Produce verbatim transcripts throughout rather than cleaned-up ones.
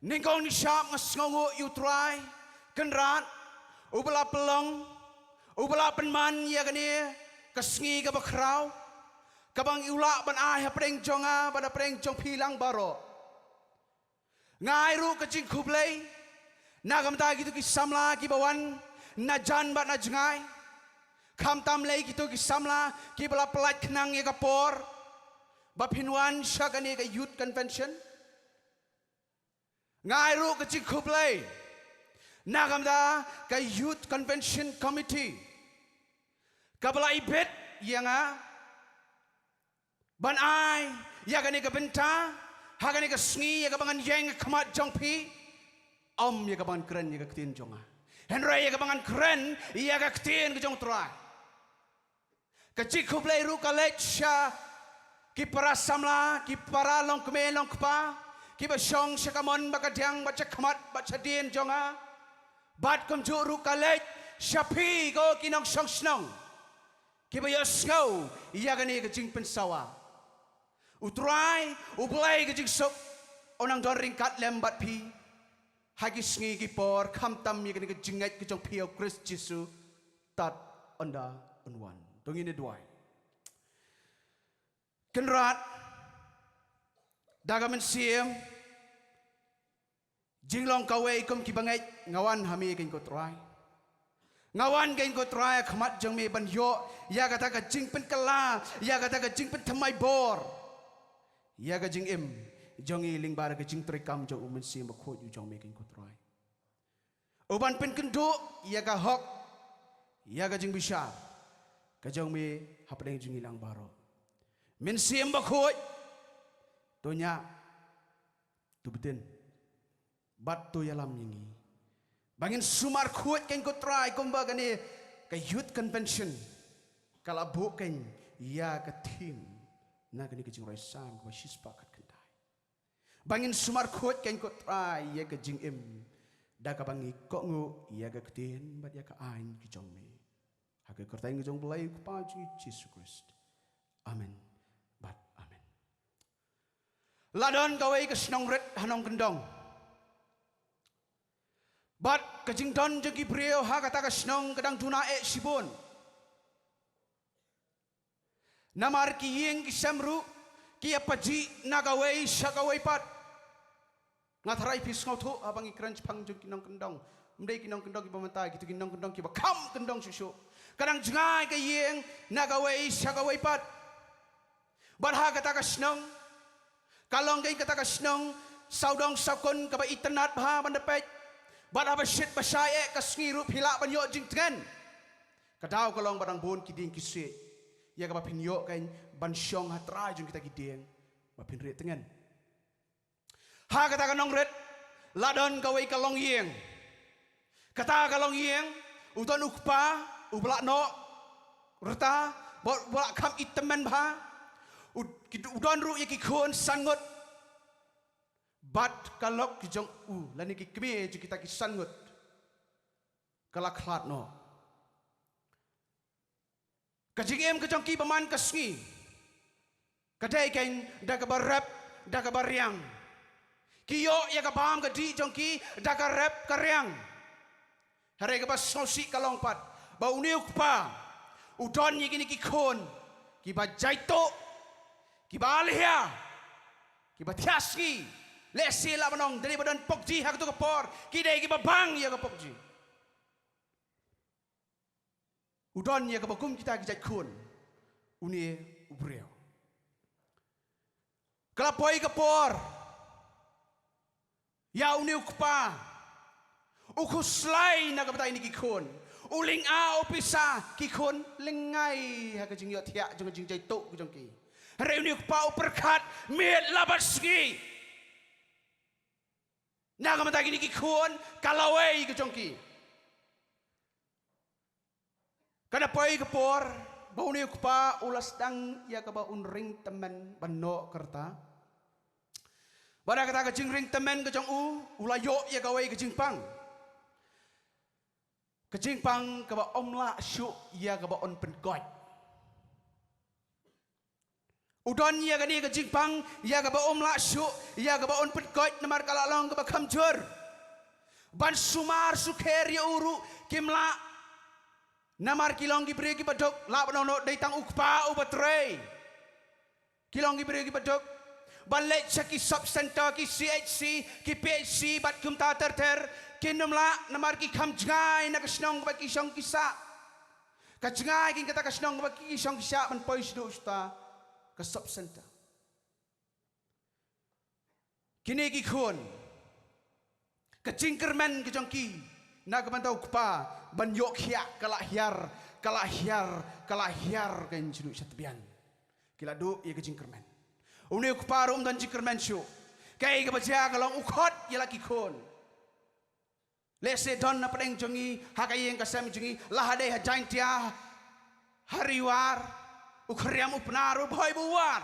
Nyngkong nyngkong nga sngewnguh ïa u Trai Kynrad, uba la pynlong, uba la pynman ïa kane ka sngi kaba khraw, kaba u lah ban ai hapdeng jong nga bad hapdeng jong phi lang baroh. Nga ai ruh ka jingkhublei na ka bynta kito ki samla kiba wan na jan bad na jngai, khamtam lei kito ki samla kiba la pyllait khnang ïa ka por ba phin wan sha kane ka Youth Convention. Nga ai ruh ka jingkhublei na ka bynta ka Youth Convention Committee, kaba la ibit ïa nga ban ai ïa kane ka bynta ha kane ka sngi, ïa kaba ngan ïeng ha khmat jong phi, ym ïa kaba ngan kren ïa ka ktien jong nga, hynrei ïa kaba ngan kren ïa ka ktien ka jong u Trai. Ka jingkhublei ruh ka leit sha ki para samla, ki para longkmie longkpa kiba shong sha ka mon bad ka diang, bad sha khmat bad sha dien jong nga. Bad kumjuh ruh ka leit sha phi ko ki nongshong shnong kiba ïohsngew ïa kane ka jingpynsawa. U Trai, U Blei ka jingsuk, un nang don ryngkat lem bad phi ha ki sngi ki por, khamtam ïa kane ka jingngeit ka jong phi ïa u Khrist Jisu tad ynda un wan. To ngin ïa duwai. Kynrad, da ka mynsiem jinglong kawei kum ki bangeit, nga wan ha me kein ko Trai. Nga wan kein ko Trai ha khmat jong me ban ïoh ïa kata ka jingpynkylla, ïa kata ka jingpynthymmai bor ïa ka jingim jong ngi lyngba ka jingtrei kam jong u Mynsiem Bakhuid u jong me kein ko Trai, u ban pynkynduh ïa ka hok, ïa ka jingbishar ka jong me hapdeng jong ngi lang baroh. Mynsiem Bakhuid, to ñiah, to btin bad to ïalam ïa ngi ba ngin sumar khuid kein ko Trai, kumba kane ka Youth Convention ka la buh kein ïa ka theme na kane ka jingrwai Salm kaba shispah khatkhyndai. Ba ngin sumar khuid kein ko Trai ïa ka jingim da kaba ngi kohnguh ïa ka ktien bad ïa ka aiñ ka jong me. Ha ka kyrteng ka jong U Blei U Kpa jong ngi Jisu Khrist. Amen bad amen. La don kawei ka shnong rit ha nongkyndong, bad ka jingdon jong ki briew ha kata ka shnong ka dang duna eh shibun. Namar ki ïing ki sem ruh ki ïa pajih na kawei sha kawei pat. Nga tharai phi sngewthuh haba ngi kren shaphang jong ki nongkyndong, ym dei ki nongkyndong kiba mynta, kito ki nongkyndong kiba kham kyndong shuh shuh. Ka dang jngai ka ïing na kawei sha kawei pat. Bad ha kata ka shnong, ka long kein kata ka shnong sawdong sawkun kaba itynnad bha ban da peit. Bad haba shit ba shai eh ka sngi ruh phi lah ban ïoh jingtngen. Ka daw ka long ba dang bun ki dieng ki siej ïa kaba phin ïoh kein ban shong ha trai jong kita ki dieng ba phin rieh tngen. Ha kata ka nongrit la don kawei ka longïing. Kata ka longïing u don u kpa uba la noh rta, bad uba la kham itynnad bha. U, ki, u don ruh ïa ki khun san ngut. Bad ka lok ki jong u lane ki kmie jong kita ki san ngut ka la khlad noh. Ka jingim ka jong ki ba man ka sngi ka dei kein da kaba rep da kaba riang. Ki ïoh ïa ka bam ka dih jong ki da ka rep ka riang. Hynrei kaba sngewsih ka long pat ba une u kpa u don ïa kine ki khun kiba jaituh, kiba alhia, kiba thiah sngi. Lehse lah ban ong da dei ba don pokji ha kato ka por, ki dei kiba bang ïa ka pokji. U don ïa kaba kum kita ki jait khun une u briew. Ka la poi ka por ïa une u kpa, u khuslai na ka bynta ine ki khun. U lynga, u pisa, ki khun lyngngai ha ka jingïohthiah jong ka jingjaituh ka jong ki. Hynrei une u kpa u pyrkhat miet la bad sngi na ka bynta kine ki khun ka lawei ka jong ki. Ka da poi ka por ba une u kpa u la sdang ïa kaba un ring tymmen ban noh ka rta. Bad ha kata ka jingring tymmen ka jong u, u la ïoh ïa kawei ka jingpang. Ka jingpang kaba ym lah shuh ïa kaba un pynkoit. U don ïa kane ka jingpang, ïa kaba um lah shuh, ïa kaba un pynkoit namar ka la long kaba kham jur. Ban sumar sukher ïa u ruh kim lah. Namar ki long ki briew kiba duk, lah ban ong noh dei tang u kpa uba trei. Ki long ki briew kiba duk. Ban leit sha ki sub center, ki C H C, ki P H C, bad kumta ter ter, kin ym lah, namar ki kham jngai na ka shnong kaba ki shong ki sah. Ka jngai kein kata ka shnong kaba ki shong ki sah ban poi shaduh shuta ka sub center. Kine ki khun, ka jingkyrmen ka jong ki na ka bynta u kpa ban ïoh khiah, ka la hiar, ka la hiar, ka la hiar kein shaduh sha tbian. Ki la duh ïa ka jingkyrmen. Une u kpa ruh um don jingkyrmen shuh. Kaei kaba jia ka long u khot ïa la ki khun. Lehse don na pdeng jong ngi, ha ka ïing ka sem jong ngi, la ha dei ha Jaintia, ha Ri War, u Khriam u Pnar, u Bhoi ba u War.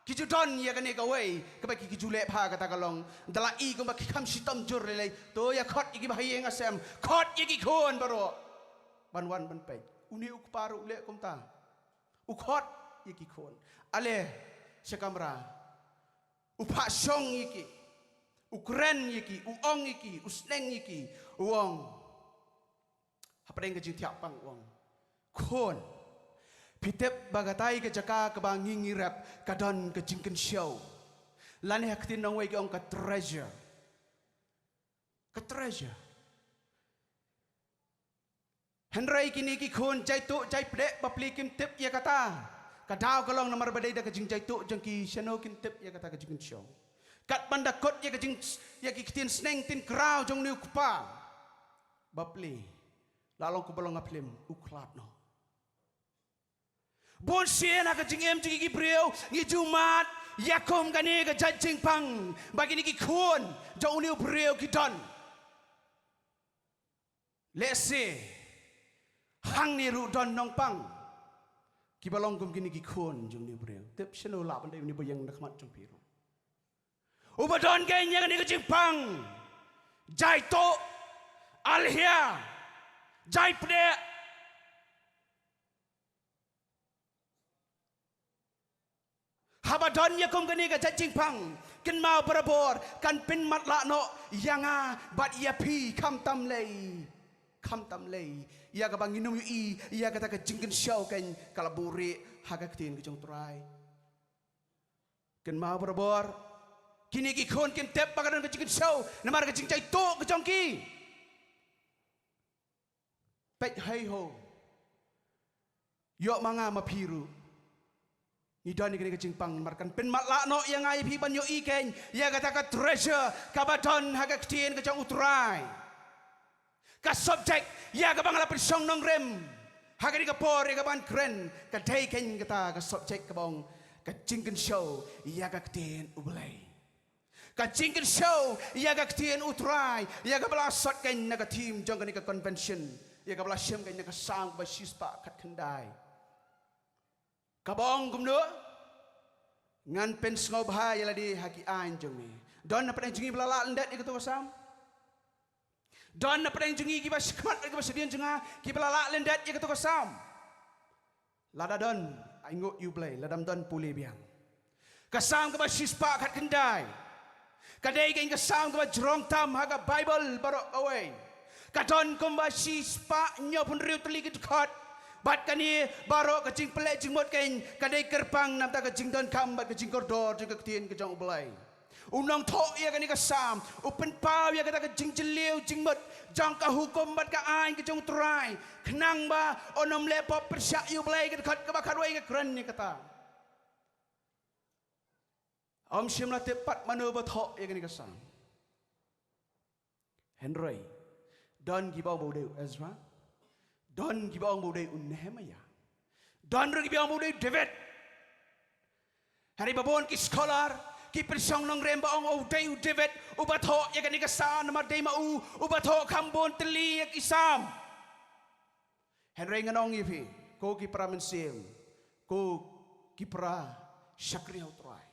Ki ju don ïa kane kawei kaba ki, ki ju leh bha, kata ka long da la i kumba ki kham shitom jur lei lei, to ïa khot ïa ki ba ha ïing ha sem, khot ïa ki khun baroh. Ban wan ban peit. Une u kpa ruh u leh kumta. U khot ïa ki khun. Ale sha kamra. U phah shong ïa ki. U kren ïa ki, u ong ïa ki, u sneng ïa ki, u ong. Hapdeng ka jingthiah pang u ong, khun, phi tip ba katai ka jaka kaba ngi ngi rep ka don ka jingkynshew. Lane ha ktien nongwei ki ong ka treasure. Ka treasure. Hynrei kine ki khun jaituh jaipdeh bapli kim tip ïa kata. Ka daw ka long namar ba dei da ka jingjaituh jong ki, shano kin tip ïa kata ka jingkynshew. Katba da kut ïa ka jing, ïa ki ktien sneng ktien kraw jong une u kpa, bapli la long kumba long ha phlim, u khlad noh. Bun sien ha ka jingim jong ki briew ngi ju mad ïa kum kane ka jait jingpang ba kine ki khun jong une u briew ki don. Lehse hangne ruh don nongpang kiba long kum kine ki khun jong une u briew. Tip shano lah ban dei une ba ïeng na khmat jong phi ruh, uba don kein ïa kane ka jingpang, jaituh, alhia, jaipdeh. Haba don ïa kum kane ka jait jingpang, kynmaw barabor, kan pynmatlah noh ïa nga bad ïa phi, khamtam lei, khamtam lei ïa kaba ngin ym ïohi ïa kata ka jingkynshew kein ka la buhrieh ha ka ktien ka jong u Trai. Kynmaw barabor, kine ki khun kin tip ba ka don ka jingkynshew namar ka jingjaituh ka jong ki. Peit, hei ho, ïoh ma nga ma phi ruh, ngi don ïa kane ka jingpang namar kan pynmatlah noh ïa nga ïa phi ban ïohi kein ïa kata ka treasure kaba don ha ka ktien ka jong u Trai. Ka subject ïa kaba nga la pynshong nongrim ha kane ka por ïa kaban kren, ka dei kein kata ka subject kaba ong ka jingkynshew ïa ka ktien U Blei. Ka jingkynshew ïa ka ktien U Trai, ïa kaba la sot kein na ka theme jong kane ka convention, ïa kaba la shim kein na ka Salm kaba shispah khatkhyndai. Kaba ong kumno? Ngan pynsngewbha ïa lade ha ki aiñ jong me. Don na pdeng jong ngi ba la lah lyndet ïa kato ka Salm? Don na pdeng jong ngi kiba shakhmat, kiba shadien jong nga, kiba la lah lyndet ïa kato ka Salm? Lada don, ainguh ïa U Blei, lada ym don, pule biang. Ka Salm kaba shispah khatkhyndai ka dei kein ka Salm kaba jrong tam ha ka Baibl baroh kawei. Ka don kumba shispah hynñiewphew hynriew tylli ki dkhot. Bad kane baroh ka jingpynleit jingmut kein ka dei kyrpang na bynta ka jingdonkam bad ka jingkordor jong ka ktien ka jong U Blei. U nongthoh ïa kane ka Salm u pynpaw ïa kata ka jingjylliew jingmut jong ka hukum bad ka aiñ ka jong U Trai, khnang ba un ym leh pop pyrshah ïa U Blei. Ka dkhot kaba khatwei ka kren ïa kata. Ym shym la tip pat mano ba thoh ïa kane ka Salm. Hynrei don kiba ong ba u dei u Ezra, don kiba ong ba u dei u Nehemiah, don ruh kiba ong ba u dei u David. Hynrei ba bun ki scholar ki pynshong nongrim ba ong u dei u David uba thoh ïa kane ka Salm namar dei ma u uba thoh kham bun tylli ïa ki Salm. Hynrei ngan ong ïa phi, ko ki para mynsiem, ko ki para shakri ha U Trai,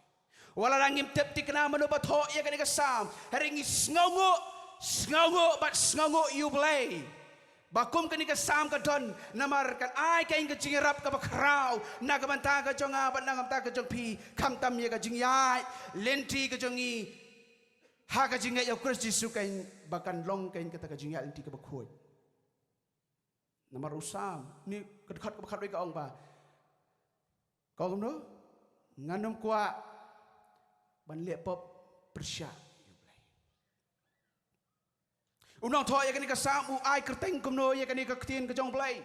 wat la ngim tip thikna mano ba thoh ïa kane ka Salm, hynrei ngi sngewnguh, sngewnguh bad sngewnguh ïa U Blei. Ba kum kane ka Salm ka don, namar kan ai kane ka jingïarap kaba khraw na ka bynta ka jong nga bad na ka bynta ka jong phi, khamtam ïa ka jingïaid lynti ka jong ngi ha ka jingngeit ïa u Khrist Jisu, kane ba kan long kane kata ka jingïaid lynti kaba khuid. Namar u Salm, ne ka dkhot kaba khatwei ka ong ba, ka ong kumno? Ngan ym kwah ban leh pop pyrshah ïa u Blei. U nongthoh ïa kane ka Salm u ai kyrteng kumno ïa kane ka ktien ka jong u Blei?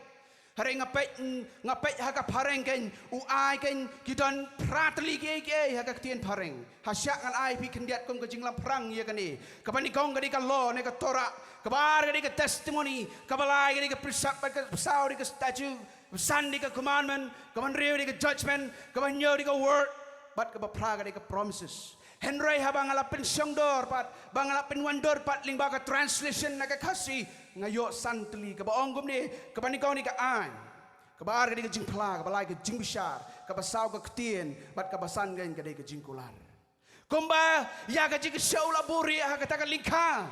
Hynrei nga peit, nga peit ha ka phareng kane, u ai kane, ki don phra tylli kiei kiei ha ka ktien phareng. Ha shah ngan ai phi khyndiat kum ka jinglamphrang ïa kane. Kaba nyngkong ka dei ka law ne ka Torah, kaba ar ka dei ka testimony, kaba lai ka dei ka precept, kaba saw dei ka statute, kaba san dei ka commandment, kaba hynriew dei ka judgment, kaba hynñiew dei ka word, bad kaba phra ka dei ka promises. Hynrei haba nga la pynshongdor pat, ba nga la pynwandur pat lyngba ka translation na ka Khasi, nga ïoh san tylli, kaba ong kumne, kaba nyngkong dei ka aiñ, kaba ar ka dei ka jingphla, kaba lai ka jingbishar, kaba saw ka ktien, bad kaba san ka dei ka jingkular. Kumba ïa ka jingkyrsiew la buhrieh ha kata ka lyngkha.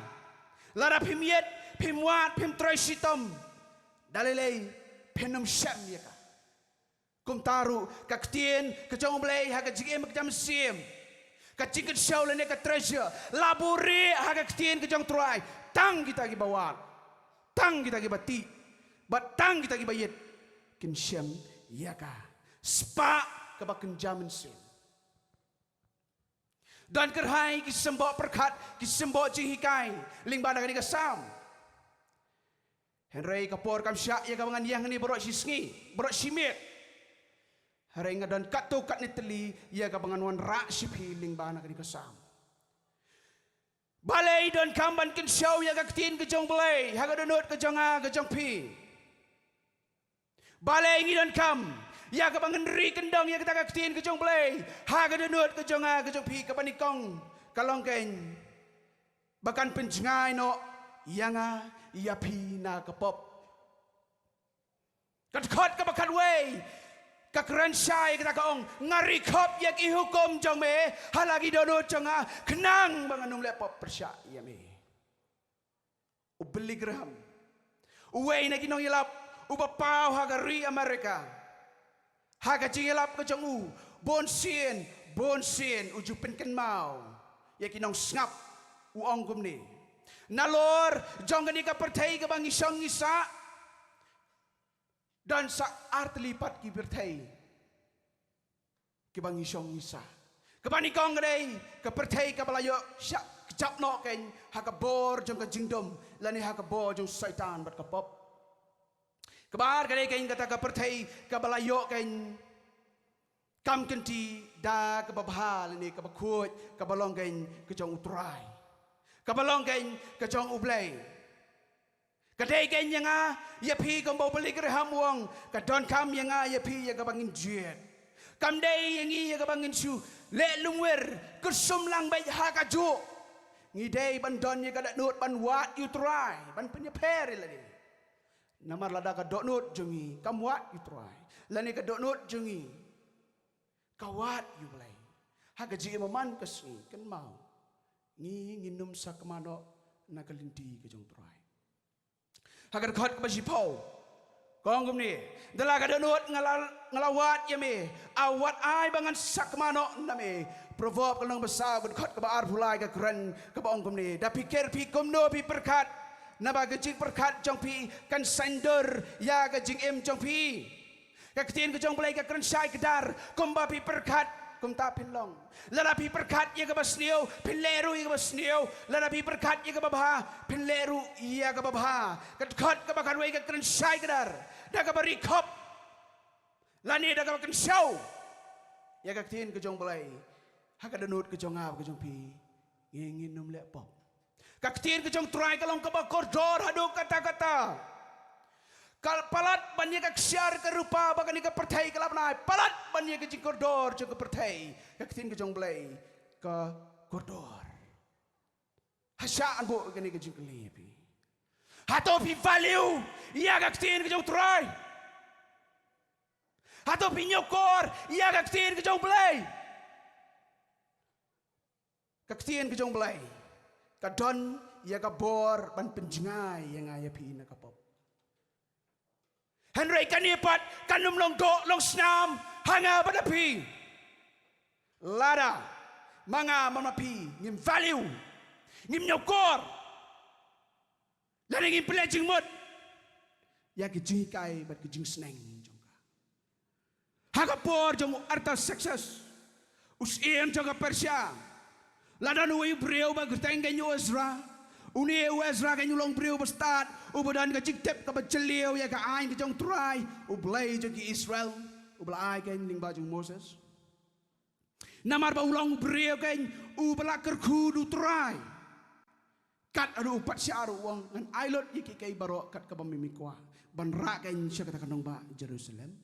Lada phim ïeit, phim wad, phim trei shitom, da lei lei phin ym shem ïa ka. Kumta ruh ka ktien ka jong u Blei ha ka Jingim ka Jingmynsiem, ka jingkyrsiew lane ka treasure, la buhrieh ha ka ktien ka jong u Trai. Tang kita kiba wad, tang kita kiba tih, bad tang kita kiba ïeit kin shem ïa ka spah kaba kynja mynsiem. Don kyrhai ki symboh pyrkhat, ki symboh jinghikai lyngba na kane ka Salm. Hynrei ka por kam shah ïa kaba ngan ïeng hangne baroh shi sngi, baroh shi miet. Hynrei nga don katto katne tylli ïa kaba ngan wanrah sha phi lyngba na kane ka Salm. Balei donkam ban kyrsiew ïa ka ktien ka jong u Blei ha ka dohnud ka jong nga ka jong phi? Balei ngi donkam ïa kaba ngin ri kyndong ïa kata ka ktien ka jong u Blei ha ka dohnud ka jong nga ka jong phi? Kaba nyngkong ka long kane, ba kan pynjngai noh ïa nga ïa phi na ka pop. Ka dkhot kaba khatwei ka kren shai kata, ka ong, nga ri khop ïa ki hukum jong me ha la ki dohnud jong nga, khnang ba ngan ym leh pop pyrshah ïa me. U Billy Graham, uwei na ki nongïalap uba paw ha ka ri America, ha ka jingïalap ka jong u, bun sien, bun sien u ju pynkynmaw ïa ki nongsngap, u ong kumne: Nalor jong kane ka pyrthei kaba ngi shong ngi sah, don sa artylli pat ki pyrthei kiba ngi shong ngi sah. Kaba nyngkong ka dei ka pyrthei kaba la ïoh shah kjap noh kane ha ka bor jong ka jingdum lane ha ka bor jong Soitan bad ka pop. Kaba ar ka dei kane kata ka pyrthei kaba la ïoh kane kam kynti da kaba bha lane kaba khuid, kaba long kane ka jong u Trai, kaba long kane ka jong u Blei. Ka dei kane ïa nga ïa phi, kumba u Billy Graham u ong, ka donkam ïa nga ïa phi ïa kaba ngin jied. Kam dei ïa ngi ïa kaba ngin shu leh lungwir, kyrsum lang beit ha kajuh. Ngi dei ban don ïa ka dohnud ban wad ïa u Trai, ban pynïapher ïa lade. Namar lada ka dohnud jong ngi kam wad ïa u Trai, lane ka dohnud jong ngi ka wad ïa u Blei, ha ka jingim man ka sngi, kynmaw, ngi ngin ym sakma noh na ka lynti ka jong u Trai. Ha ka dkhot kaba shiphew ka ong kumne: Da la ka dohnud nga la, nga la wad ïa me, wat ai ba ngan sakma noh na me. Proverb ka lynnong ba saw, ka dkhot kaba arphew lai ka kren kaba ong kumne: Da phi kyrpad, phi kumno phi pyrkhat, naba ka jingpyrkhat jong phi kan saiñdur ïa ka jingim jong phi. Ka ktien ka jong u Blei ka kren shai kdar, kumba phi pyrkhat kumta phin long. Lada phi pyrkhat ïa kaba sniew, phin leh ruh ïa kaba sniew. Lada phi pyrkhat ïa kaba bha, phin leh ruh ïa kaba bha. Ka dkhot kaba khatwei ka kren shai kdar da kaba ri khop lane da kaba kyrsiew ïa ka ktien ka jong u Blei ha ka dohnud ka jong nga, ka jong phi, ngi ngin ym leh pop. Ka ktien ka jong u Trai ka long kaba kordor haduh katta katta. Ka palat ban ïa ka ksiar ka rupa ba kane ka pyrthei ka la bnai, palat ban ïa ka jingkordor jong ka pyrthei, ka ktien ka jong u Blei ka kordor. Hashah ngan buh kane ka jingkylli ïa phi: Hato phi value ïa ka ktien ka jong u Trai? Hato phi ñiewkor ïa ka ktien ka jong u Blei? Ka ktien ka jong u Blei ka don ïa ka bor ban pynjngai ïa nga ïa phi na ka pop. Hynrei kane pat kan ym long doh long snam ha nga bad ha phi lada ma nga bad ma phi ngim value, ngim ñiewkor, lane ngim pynleit jingmut ïa ki jinghikai bad ki jingsneng jong ka. Ha ka por jong u Artaxerxes, u syiem jong ka Persia, la don uwei u briew ba kyrteng kein u Ezra. Une u Ezra kein u long u briew ba stad, uba don ka jingtip kaba jylliew ïa ka aiñ ka jong u Trai, u Blei jong ki Israel, uba la ai kein lyngba jong u Moses. Namar ba u long u briew kein uba la kyrkhu da u Trai. Kat haduh u pat sha u ong, ngan ai lut ïa kiei kiei baroh kat kaba me kwah ban rah kein sha kata ka nongbah Jerusalem.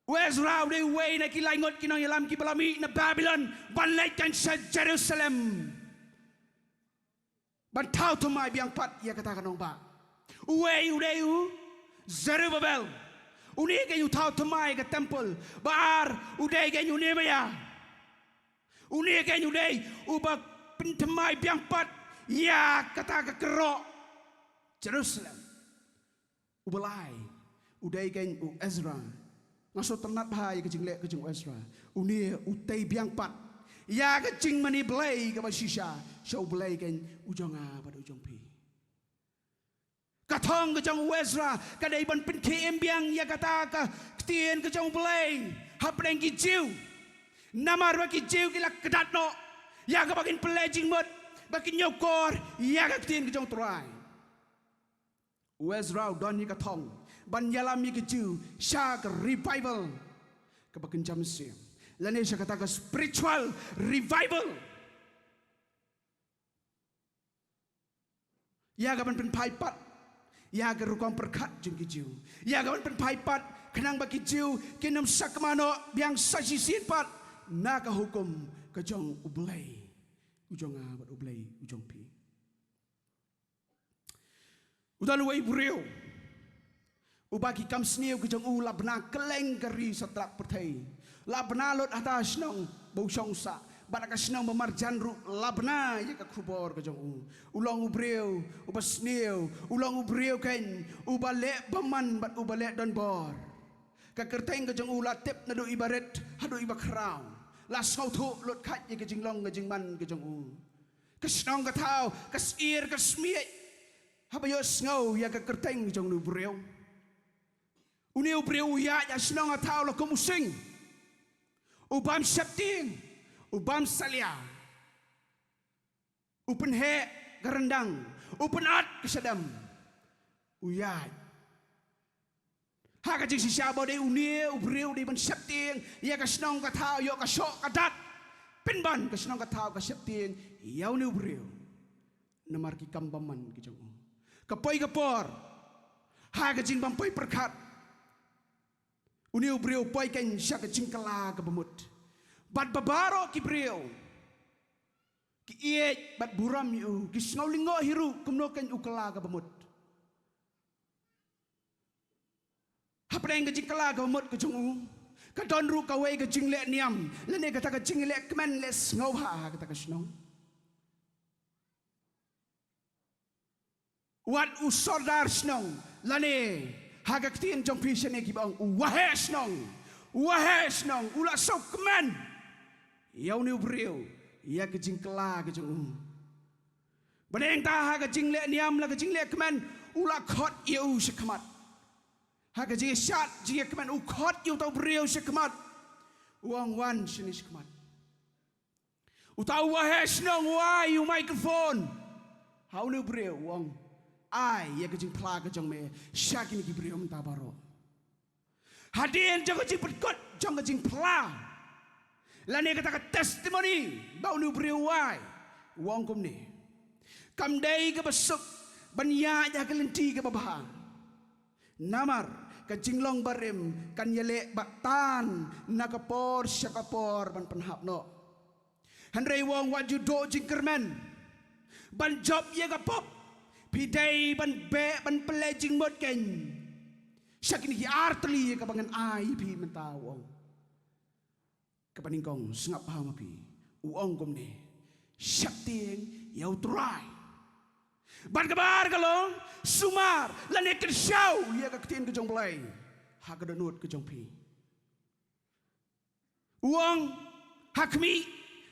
U Ezra u dei uwei na ki laingut ki nongïalam kiba la mih na Babilon ban leit kein sha Jerusalem ban thaw thymmai biang pat ïa kata ka nongbah. Uwei u dei u Zerubbabel, une kein u thaw thymmai ka temple. Ba ar u dei kein u Nehemiah, une kein u dei uba pynthymmai biang pat ïa kata ka kyrroh Jerusalem. Uba lai u dei kein u Ezra. Nga sngewtynnat bha ïa ka jingleh ka jong u Ezra. Une u tei biang pat ïa ka jingmane Blei kaba shisha sha u Blei kein u jong nga bad u jong phi. Ka thong ka jong u Ezra ka dei ban pynkhie im biang ïa kata ka ktien ka jong u Blei hapdeng ki Jiw. Namar ba ki Jiw ki la kdat noh ïa kaba kin pynleit jingmut, ba kin ñiewkor ïa ka ktien ka jong u Trai. U Ezra u don ïa ka thong ban ïalam ïa ki Jiw sha ka revival kaba kynja mynsiem, lane sha kata ka spiritual revival. Ïa ka ban pynphai pat ïa ka rukom pyrkhat jong ki Jiw, ïa ka ban pynphai pat khnang ba ki Jiw kin ym sakma noh biang sa shisien pat na ka hukum ka jong u Blei u jong nga bad u Blei u jong phi. U don uwei u briew uba ki kam sniew ki jong u la bna kylleng ka ri satlak pyrthei. La bna lut hata shnong ba u shong sah, bad ka shnong ba marjan ruh la bna ïa ka khubor ka jong u. U long u briew uba sniew, u long u briew kein uba leh bymman bad uba leh donbor. Ka kyrteng ka jong u la tip naduh iba rit haduh iba khraw. La sngewthuh lut khat ïa ka jinglong ka jingman ka jong u. Ka shnong ka thaw ka syier ka smiej haba ïohsngew ïa ka kyrteng jong une u briew. Une u briew u ïaid ha shnong ha thaw la kum u sing, u bam sheptieng, u bam salia, u pynheh ka ryndang, u pynat ka shadem, u ïaid. Ha ka jingshisha ba u dei une u briew u dei ban sheptieng ïa ka shnong ka thaw, ïoh ka shoh ka dat, pynban ka shnong ka thaw ka sheptieng ïa une u briew. Namar ki kam bymman ki jong u. Ka poi ka por, ha ka jingbym poi pyrkhat, une u briew u poi kein sha ka jingkylla kaba mut. Bad ba baroh ki briew ki ïeit bad burom ïa u, ki sngew lyngngoh hi ruh kumno kein u kylla kaba mut. Hapdeng ka jingkylla kaba mut ka jong u, ka don ruh kawei ka jingleh niam lane kata ka jingleh kmen leh sngewbha ha kata ka shnong. Wat u sordar shnong, lane ha ka ktien jong phi shane kiba ong u waheh shnong, u waheh shnong u la sngewkmen ïa une u briew ïa ka jingkylla ka jong u. Bad nangta ha ka jingleh niam la ka jingleh kmen u la khot ïa u shakhmat. Ha ka jingshad jingkmen u khot ïa uta u briew shakhmat. U ong wan shane shakhmat. Uta u waheh shnong u ai u microphone ha une u briew u ong, ai ïa ka jingphla ka jong me sha kine ki briew mynta baroh. Hadien jong ka jingpynkut jong ka jingphla lane kata ka testimony ba une u briew u ai, u ong kumne, kam dei kaba suk ban ïaid ha ka lynti kaba bha. Namar ka jinglong barim kan ïaleh bad tan na ka por sha ka por ban pynhap noh. Hynrei u ong wat ju duh jingkyrmen ban jop ïa ka pop, phi dei ban beh ban pynleit jingmut kein sha kine ki artylli kaba ngan ai phi mynta, u ong. Kaba nyngkong sngap ha ma phi, u ong kumne, sheptieng ïa u Trai. Bad kaba ar ka long, sumar lane kynshew ïa ka ktien ka jong U Blei ha ka dohnud ka jong phi. U ong, ha khmih,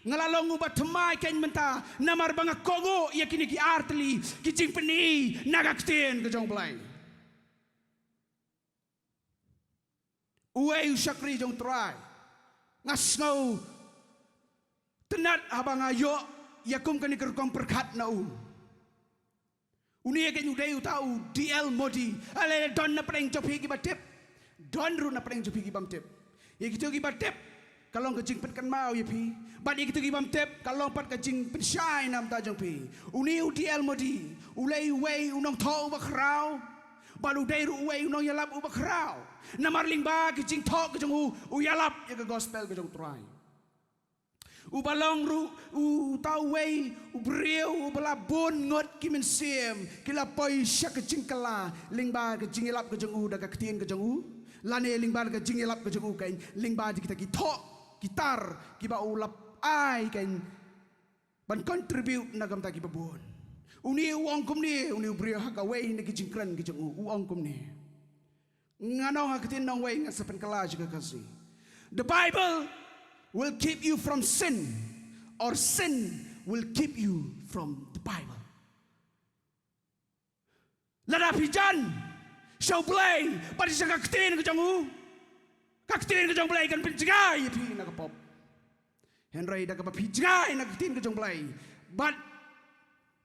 nga la long uba thymmai kein mynta, namar ba nga kohnguh ïa kine ki artylli ki jingpyni na ka ktien ka jong U Blei. Uwei u shakri jong U Trai, nga sngewtynnat haba nga ïoh ïa kum kane ka rukom pyrkhat na u. Une kein u dei uta u D L Moody. Ale, don na pdeng jong phi kiba tip, don ruh na pdeng jong phi kibym tip. Ïa kito kiba tip, ka long ka jingpynkynmaw ïa phi. Bad ïa kito kibym tip, ka long pat ka jingpynshai na bynta jong phi. Une u D L Moody u dei uwei u nongthoh uba khraw, bad u dei ruh uwei u nongïalap uba khraw. Namar lyngba ka jingthoh ka jong u, u ïalap ïa ka gospel ka jong U Trai. Uba long ruh uta uwei u briew uba la bun ngut ki mynsiem ki la poi sha ka jingkylla lyngba ka jingïalap ka jong u da ka ktien ka jong u, lane lyngba ka jingïalap ka jong u kein, lyngba kita ki thoh ki tar kiba u la ai kein ban contribute na ka bynta kiba bun. Une u ong kumne, une u briew ha kawei na ki jingkren ki jong u, u ong kumne. Ngan ong ha ka ktien nongwei, ngan sa pynkylla sha ka Khasi. The Bible will keep you from sin, or sin will keep you from the Bible. Lada phi jan sha U Blei bad sha ka ktien ka jong u, ka ktien ka jong U Blei kan pynjngai ïa phi na ka pop. Hynrei da kaba phi jngai na ka ktien ka jong U Blei bad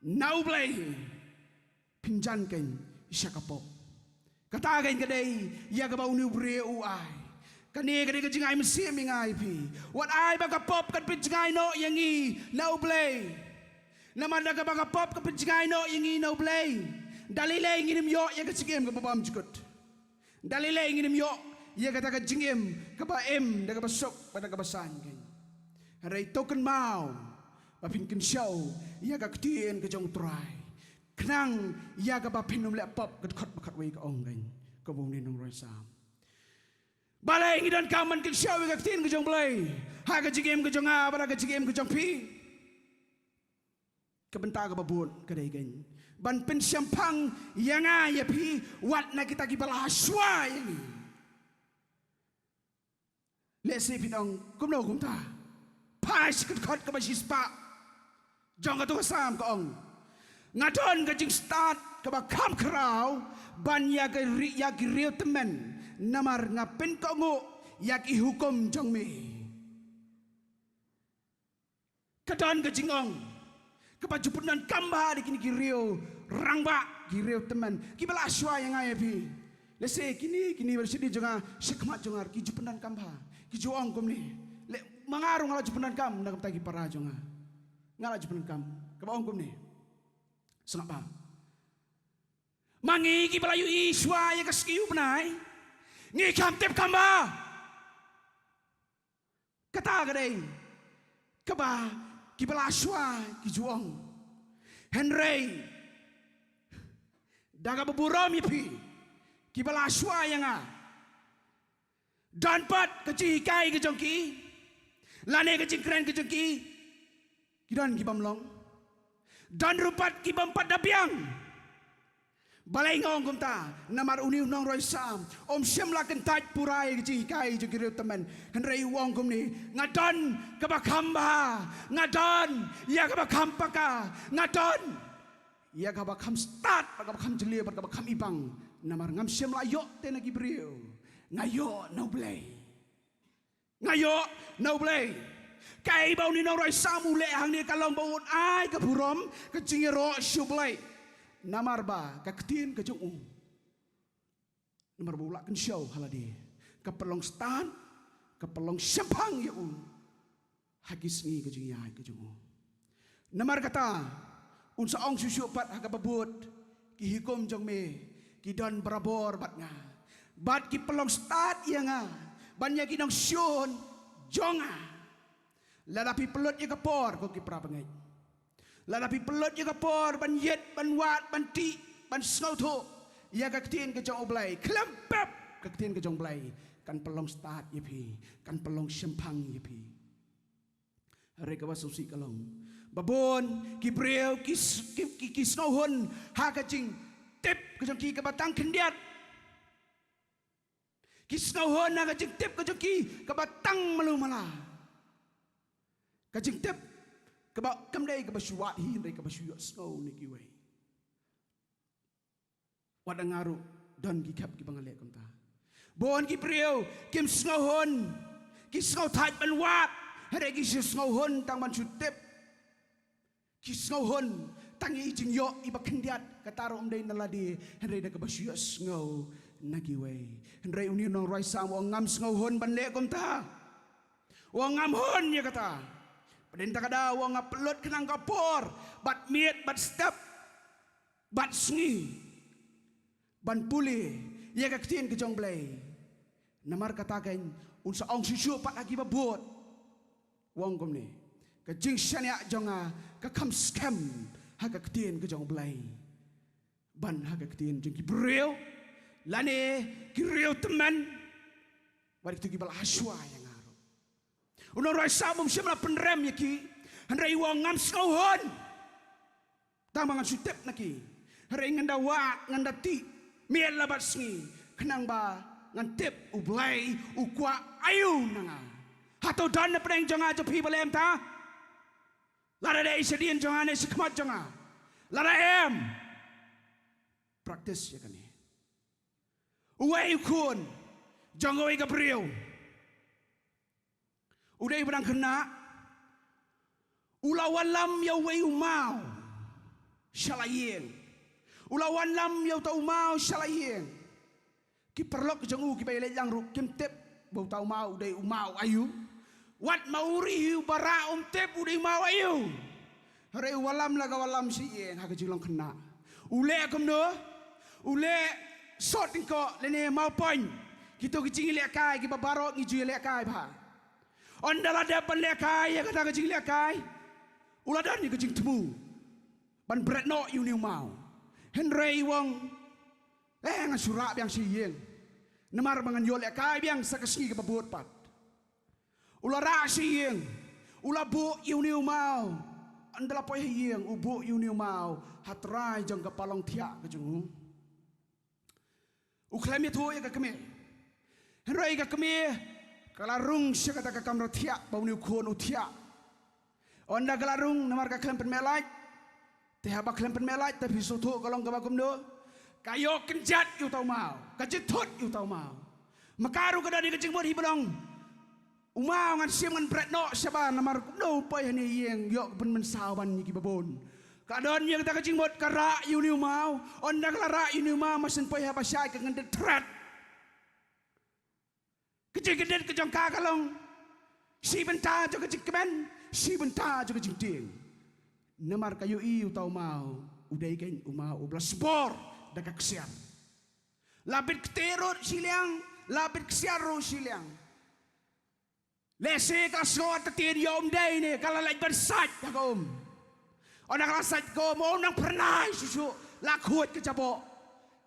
na U Blei, phin jan kein sha ka pop. Kata kein ka dei ïa kaba une u briew u ai. Kane ka dei ka jingai mynsiem ïa nga ïa phi. Wat ai ba ka pop kan pynjngai noh ïa ngi na U Blei. Namar da kaba ka pop kan pynjngai noh ïa ngi na U Blei, da lei lei ngin ym ïoh ïa ka jingim kaba bymjukut. Da lei lei ngin ym ïoh ïa kata ka jingim kaba im da kaba suk bad da kaba saiñ kein. Hynrei to kynmaw ba phin kynshew ïa ka ktien ka jong U Trai, khnang ïa kaba phin ym leh pop, ka dkhot ba khatwei ka ong kein, kaba une u nongrwai Salm. Balei ngi donkam ban kynshew ïa ka ktien ka jong U Blei ha ka jingim ka jong nga bad ha ka jingim ka jong phi? Ka bynta kaba bud ka dei kein ban pynshemphang ïa nga ïa phi wat na kita kiba la shuwa ïa ngi. Lehse phin ong, kumno kumta? Phai sha ka dkhot kaba shispah jong kato ka Salm, ka ong, nga don ka jingstad kaba kham khraw ban ïa ka ri-, ïa ki riew tymmen, namar nga pynkohnguh ïa ki hukum jong me. Ka don ka jingong kaba ju pyndonkam bha da kine ki riew rangbah, ki riew tymmen kiba la shuwa ïa nga ïa phi. Lehse kine, kine ba shadien jong nga, shakhmat jong nga, ki ju pyndonkam bha, ki ju ong kumne. Leh ma nga ruh nga la ju pyndonkam na ka bynta ki para jong nga. Nga la ju pyndonkam kaba ong kumne. Sngap bha. Ma ngi kiba la ïohi shuwa ïa ka sngi u bnai, ngi kham tip kham bha. Kata ka dei kaba kiba la shuwa ki ju ong. Hynrei da kaba burom ïa phi kiba la shuwa ïa nga, don pat ka jinghikai ka jong ki, lane ka jingkren ka jong ki, ki don ki bym long. Don ruh pat ki bym pat da biang. Balei nga ong kumta? Namar une u nongrwai Salm um shym la kyntait pura ïa ka jinghikai jong ki riew tymmen. Hynrei u ong kumne, nga don kaba kham bha, nga don ïa kaba kham paka, nga don ïa kaba kham stad, bad kaba kham jylliew, bad kaba kham ibang. Namar ngam shym la ïoh te na ki briew, nga ïoh na U Blei. Nga ïoh na U Blei. Kaei ba une u nongrwai Salm u leh hangne ka long ba un ai ka burom, ka jingïaroh sha U Blei. Namar ba ka ktien ka jong u, namar ba u la kynshew ha lade, ka pynlong stad, ka pynlong shemphang ïa u ha ki sngi ka jingïaid ka jong u. Namar kata, un sa ong shuh shuh pat ha kaba bud, ki hukum jong me ki don barabor bad nga, bad ki pynlong stad ïa nga ban ïa ki nongshun jong nga. Lada phi pynlut ïa ka por, ko ki para bangeit, lada phi pynlut ïa ka por ban ïit, ban wad, ban tih, ban sngewthuh ïa ka ktien ka jong U Blei, khlem pep ka ktien ka jong U Blei kan pynlong stad ïa phi, kan pynlong shemphang ïa phi. Hynrei kaba sngewsih ka long, Ba bun ki briew ki, ki, ki, ki sngewhun ha ka jingtip ka jong ki kaba tang khyndiat. Ki sngewhun ha ka jingtip ka jong ki kaba tang malu mala. Ka jingtip kaba kam dei kaba shu wad hi hynrei kaba shu ïohsngew na kiwei. Wat nga ruh don ki khep kiba nga leh kumta. Bun ki briew kim sngewhun, ki sngewthait ban wad, hynrei ki shu sngewhun tang ban shu tip. Ki sngewhun tang ïa i jingïoh iba khyndiat, kata ruh ym dei na lade hynrei da kaba shu ïohsngew na kiwei. Hynrei une u nongrwai Salm u ong ngam sngewhun ban leh kumta. U ong ngam hun ïa kata. Hadien kata ka daw u ong nga pynlut khnang ka por bad miet bad step bad sngi ban pule ïa ka ktien ka jong U Blei. Namar kata kan un sa ong shuh shuh pat ha kiba bud. U ong kumne, ka jingshaniah jong nga ka kham skhem ha ka ktien ka jong U Blei ban ha ka ktien jong ki briew lane ki riew tymmen. Bad kito kiba la hashwa ïa nga ruh. U nongrwai Salm um shym la pynrem ïa ki, hynrei u ong ngam sngewhun tang ba ngan shu tip na ki. Hynrei ngan da wad, ngan da tih miet la bad sngi khnang ba ngan tip U Blei u kwah aïu na nga. Hato don na pdeng jong nga jong phi ba leh kumta? Lada dei shadien jong nga ne shakhmat jong nga, lada em, practice ïa kane. Uwei u khun jong uwei ka briew, u dei ba dang khynnah, u la wallam ïa uwei u maw sha la ïing. U la wallam ïa uta u maw sha la ïing. Ki paralok jong u kiba ïaleit lang ruh kim tip ba uta u maw u dei u maw aïu. Wat ma u rih hi u barah um tip u dei u maw aïu. Hynrei u wallam la ka wallam sha ïing ha ka jinglong khynnah. U leh kumno? U leh sot nyngkong lane maw pon. Kito ki jingïalehkai kiba baroh ngi ju ïalehkai bha. Ynda la dep ban lehkai ïa kata ka jinglehkai, u la don ïa ka jingthmu ban bret noh ïa une u maw. Hynrei u ong, eh, ngan shu rah biang sha ïing namar ba ngan ïoh lehkai biang sa ka sngi kaba bud pat. U la rah sha ïing, u la buh ïa une u maw. Ynda la poi ha ïing u buh ïa une u maw ha trai jong ka palong thiah ka jong u. U khlem ïathuh ïa ka kmie. Hynrei ka kmie ka la rung sha kata ka kamra thiah ba une u khun u thiah. Ynda ka la rung namar ka khlem pynmeh lait. Te haba khlem pynmeh lait te phi sngewthuh ka long kaba kumno? Ka ïoh kynjat ïa uta u maw, ka jynthut ïa uta u maw. Ma ka ruh ka don ïa ka jingmut hi ba long, u maw ngan shim ngan bret noh shabar namar kumno u poi hangne ïing ïoh ka pynmynsaw ban ïa kiba bun. Ka don ïa kata ka jingmut ka rah ïa une u maw. Ynda ka la rah ïa une u maw, ma shen poi haba shai ka kyndit thret. Ka jingkyndit ka jong ka ka long shi bynta jong ka jingkmen, shi bynta jong ka jingtieng. Namar ka ïohi uta u maw u dei kein u maw uba la sbor da ka ksiar. La bit ktieh ruh shiliang, la bit ksiar ruh shiliang. Lehse ka sngew artatien ïa um dei ne ka la leit ban sait ha ka um. Ynda ka la sait ka um, um nang phyrnai shuh shuh, la khuid ka jaboh.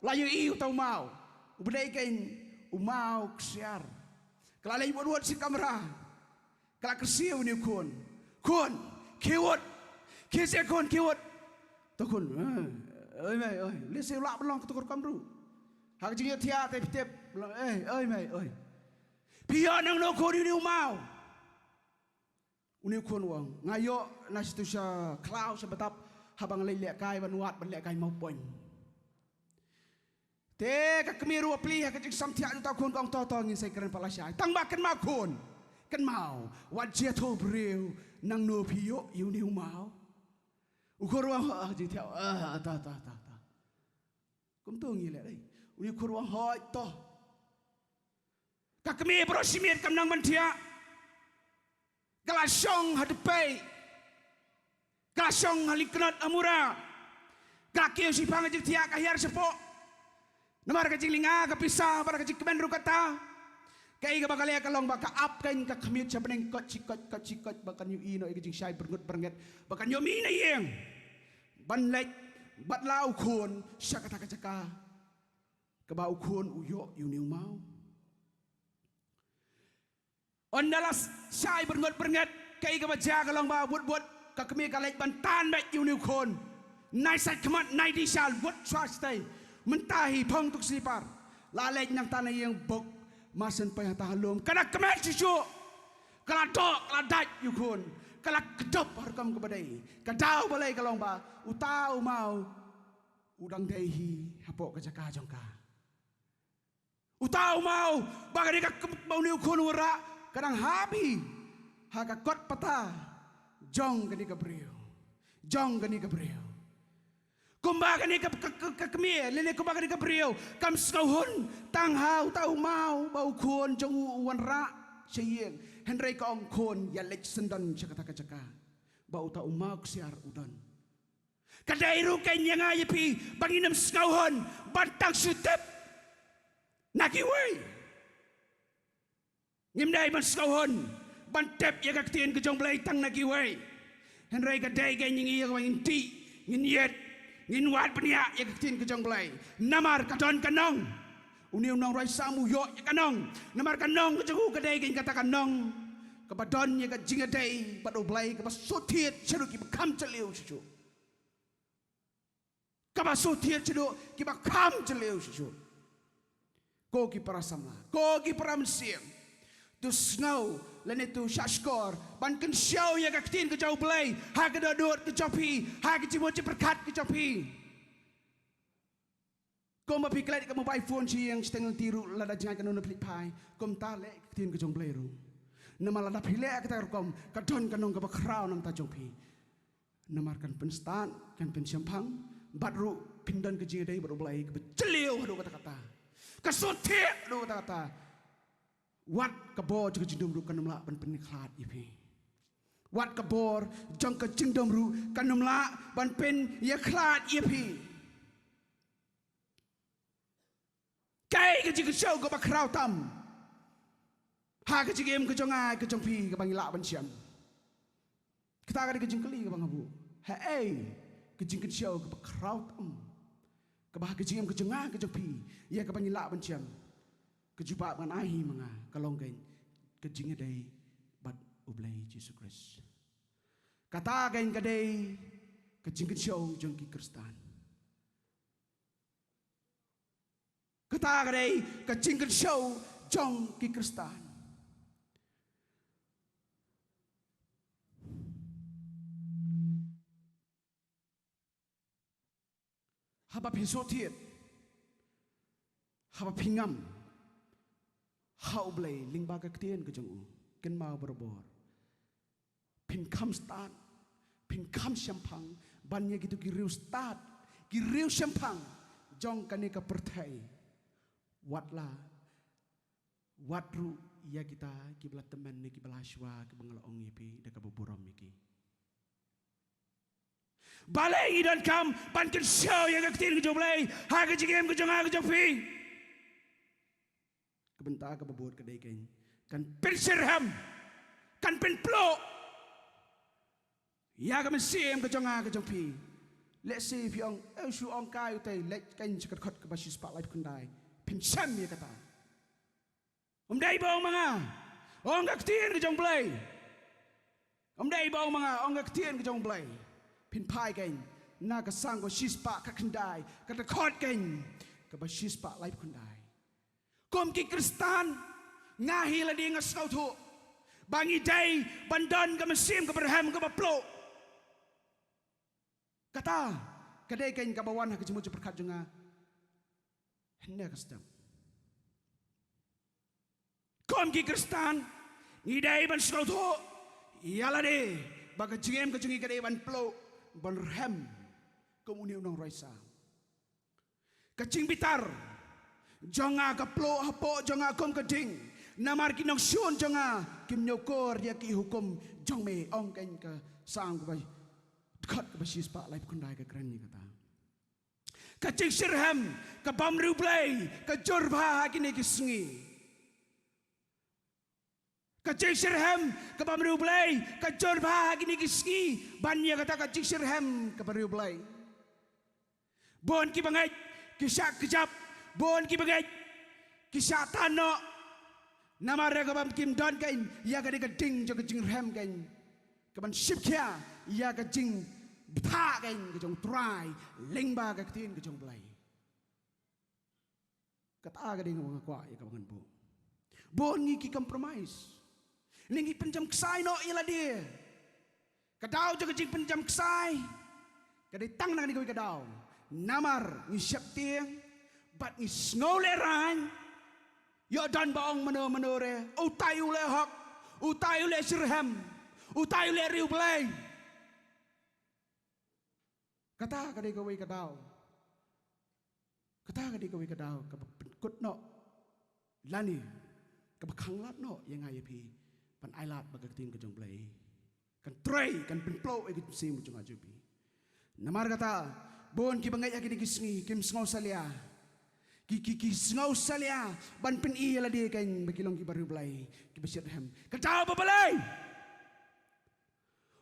La ïohi uta u maw uba dei kein u maw ksiar. Ka la leit wut wut sha kamra. Ka la kyrsiew ïa une u khun. Khun, khie wut. Khie seh khun, khie wut. To khun, eh, oi mei oi. Lehse u lah ban long kato ka rukom ruh. Ha ka jingïathiah te phi tip, eh, oi mei oi. Phi ïoh nangno khun ïa une u maw? Une u khun u ong, nga ïoh na shatu sha khlaw sha btap haba nga leit lehkai ban wad ban lehkai maw pon. Te ka kmie ruh plie ha ka jingsngewthiah jong uta u khun ka ong to to ngin sa ïakren pat lashai. Tang ba kynmaw khun. Kynmaw wat jia tho briew nangno phi ïoh ïa une u maw. U khun ruh u ong ha ka jingthiah, ah, ta ta ta ta. Kumto ngi leh dei. Une u khun ruh u ong hooid to. Ka kmie baroh shi miet kam nang ban thiah. Ka la shong ha dpei. Ka la shong ha lyngknot ha mura. Ka la kiew shiphang ka jingthiah ka hiar shapoh. Namar ka jinglynga ka pisa bad ka jingkmen ruh kata. Kaei kaba ka leh ka long ba ka ap kein ka khmih sha bneng kot shi kot kot shi kot ba kan ïohi noh ïa ka jingshai byrngut byrnget ba kan ïoh mih na ïing ban leit bad la u khun sha kata ka jaka kaba u khun u ïoh ïa une u maw. Ynda la shai byrngut byrnget kaei kaba jia ka long ba bud bud Ka kmie ka leit ban tan beit ïa une u khun. Nai sait khmat, nai dih sha, wut shuwa shatei. Mynta hi phong tu ka slipar. La leit nangta na ïing bok. Mar shen poi hata ha lum, ka da kmen shuh shuh. Ka la doh, ka la dait ïa u khun. Ka la kdup ha rukom kaba dei. Ka daw balei ka long ba uta u maw u dang dei hi hapoh ka jaka jong ka. Uta u maw ba kane ka, ba une u khun u wanrah, ka dang hap hi ha ka kot pata jong kane ka briew. Jong kane ka briew. Kumba kane ka, ka, ka, ka kmie, lane kumba kane ka briew kam sngewhun tang ha uta u maw ba u khun jong u u wanrah sha ïing. Hynrei ka ong, khun, ïa leit syndon sha kata ka jaka ba uta u maw ksiar u don. Ka dei ruh kein ïa nga ïa phi ba ngin ym sngewhun ban tang shu tip na kiwei. Ngim dei ban sngewhun ban tip ïa ka ktien ka jong U Blei tang na kiwei. Hynrei ka dei kein ïa ngi ïa kaba ngin tih, ngin ïeit, ngin wad bniah ïa ka ktien ka jong U Blei. Namar ka don ka nong. Une u nongrwai Salm u ïoh ïa ka nong. Namar ka nong ka jong u ka dei kein kata ka nong kaba don ïa ka jingïadei bad U Blei, kaba shu thied shaduh kiba kham jylliew shuh shuh. Kaba shu thied shaduh kiba kham jylliew shuh shuh. Ko ki para samla, ko ki para mynsiem, to sngew lane to shahshkor ban kynshew ïa ka ktien ka jong U Blei ha ka dohnud ka jong phi, ha ka jingmut jingpyrkhat ka jong phi. Kumba phi klet ka mobile phone sha ïing, shiteng lynti ruh lada jngai kano kano phi leit phai, kumta leh ka ktien ka jong U Blei ruh. Namar lada phi leh kata ka rukom, ka don ka nong kaba khraw na ka bynta jong phi. Namar kan pynstad, kan pynshemphang, bad ruh phin don ka jingïadei bad U Blei kaba jylliew haduh katta katta. Ka shu thied haduh katta katta. Wat ka bor jong ka jingdum ruh kan ym lah ban pynïakhlad ïa phi. Wat ka bor jong ka jingdum ruh kan ym lah ban pynïakhlad ïa phi. Kaei ka jingkynshew kaba khraw tam ha ka jingim ka jong nga ka jong phi kaba ngi lah ban shem? Kata ka dei ka jingkylli kaba nga buh. Haei ka jingkynshew kaba khraw tam kaba ha ka jingim ka jong nga ka jong phi, ïa kaba ngi lah ban shem? Ka jubab ngan ai hi ma nga ka long kein ka jingïadei bad U Blei Jisu Khrist. Kata kein ka dei ka jingkynshew jong ki Khristan. Kata ka dei ka jingkynshew jong ki Khristan. Haba phi shu thied, haba phi ngam ha U Blei lyngba ka ktien ka jong u, kynmaw barabor, phin kham stad, phin kham shemphang ban ïa kito ki riewstad, ki riewshemphang jong kane ka pyrthei. Wat la, wat ruh ïa kita kiba la tymmen ne kiba la shuwa, kiba nga la ong ïa phi da kaba burom ïa ki. Balei ngi donkam ban kynshew ïa ka ktien ka jong U Blei ha ka jingim ka jong nga ka jong phi? Ka bynta kaba bud ka dei kein kan pynshitrhem, kan pynpluh ïa ka mynsiem ka jong nga ka jong phi. Lehse phi ong, eh, shu ong kai utei, leit kein sha ka dkhot kaba shispah laiphew khyndai, phin shem ïa kata. Ym dei ba ong ma nga, ong ka ktien ka jong U Blei. Ym dei ba ong ma nga, ong ka ktien ka jong U Blei. Phin phai kein na ka Salm kaba shispah khatkhyndai, ka dkhot kein kaba shispah laiphew khyndai. Kum ki Khristan, nga hi lade nga sngewthuh ba ngi dei ban don ka mynsiem kaba rhem kaba pluh. Kata ka dei kein kaba wan ha ka jingmut jingpyrkhat jong nga hynne ka step. Kum ki Khristan, ngi dei ban sngewthuh ïa lade ba ka jingim ka jong ngi ka dei ban pluh, ban rhem kum une u nongrwai Salm. Ka jingbitar jong nga ka pluh hapoh jong nga kum ka ding, namar ki nongshun jong nga kim ñiewkor ïa ki hukum jong me, ong kein ka Salm kaba, dkhot kaba shispah laiphew khyndai ka kren ïa kata. Ka jingshitrhem ka bym riewblei ka jur bha ha kine ki sngi. Ka jingshitrhem ka bym riewblei ka jur bha ha kine ki sngi. Ban ïa kata ka jingshitrhem ka bym riewblei, bun ki bangeit ki shah kjap, bun ki bangeit ki shah tan noh. Namar ka bym kim don kein ïa ka dei ka ding jong ka jingrhem kein ka ban shim khia ïa ka jingbthah ka jong u Trai lyngba ka ktien ka jong u Blei. Kata ka dei nga kwah ïa ka ba ngan buh. Bun ngi ki compromise. Ngi pynjam ksai noh ïa lade. Ka daw jong ka jingpynjam ksai ka dei tang na kane kawei ka daw. Namar ngi sheptieng bad ngi sngew lehraiñ. Ïoh don ba ong mano mano re, utai u leh hok, utai u leh shitrhem, utai u leh riewblei. Kata ka dei kawei ka daw. Kata ka dei kawei ka daw kaba pynkut noh lane kaba khanglad noh ïa nga ïa phi ban ailad ba ka ktien ka jong u Blei kan trei, kan pynpluh ïa ka mynsiem jong nga jong phi. Namar kata, bun kiba ngeit ha kine ki sngi kim sngew salia. Ki, ki, ki sngew salia ban pyni ïa lade kan ba ki long kiba riewblei, kiba shitrhem. Ka daw ba balei?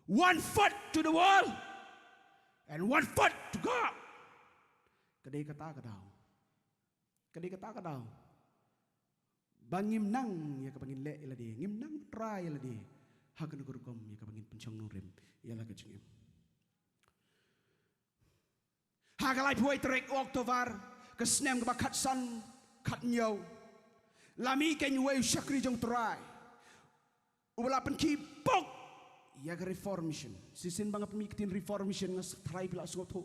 One foot to the wall and one foot to God. Ka dei kata ka daw. Ka dei kata ka daw ba ngim nang ïa kaba ngin leh ïa lade, ngim nang ban rai ïa lade ha kano ka rukom ïa kaba ngin pynshong nongrim ïa la ka jingim. Ha ka laiphew tarik u October ka snem kaba khatsan khathynñiew, la mih kein uwei u shakri jong u Trai uba la pynkhih pok ïa ka Reformation. Shisien ba nga pynmih ka ktien Reformation nga sa tharai phi la sngewthuh.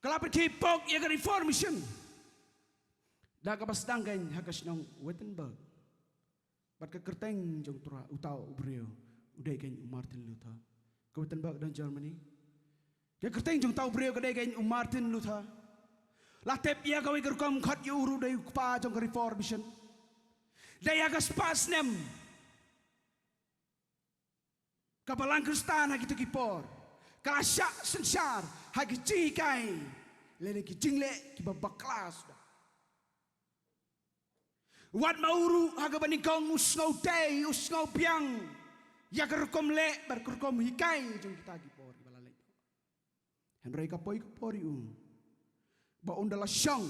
Ka la pynkhih pok ïa ka Reformation da kaba sdang kein ha ka shnong Wittenberg. Bad ka kyrteng jong u Trai, uta u briew u dei kein u Martin Luther. Ka Wittenberg don Germany. Ka kyrteng jong uta u briew ka dei kein u Martin Luther. La tip ïa kawei ka rukom khot ïa u ruh dei u kpa jong ka Reformation. Dei ha ka spah snem ka Balang Khristan ha kito ki por ka la shah synshar ha ki jinghikai lane ki jingleh kiba bakla suda. Wat ma u ruh ha kaba nyngkong u sngewtei, u sngewbiang ïa ka rukom leh bad ka rukom hikai jong kita ki por kiba la leit. Hynrei ka poi ka por ïa u ba un da la shong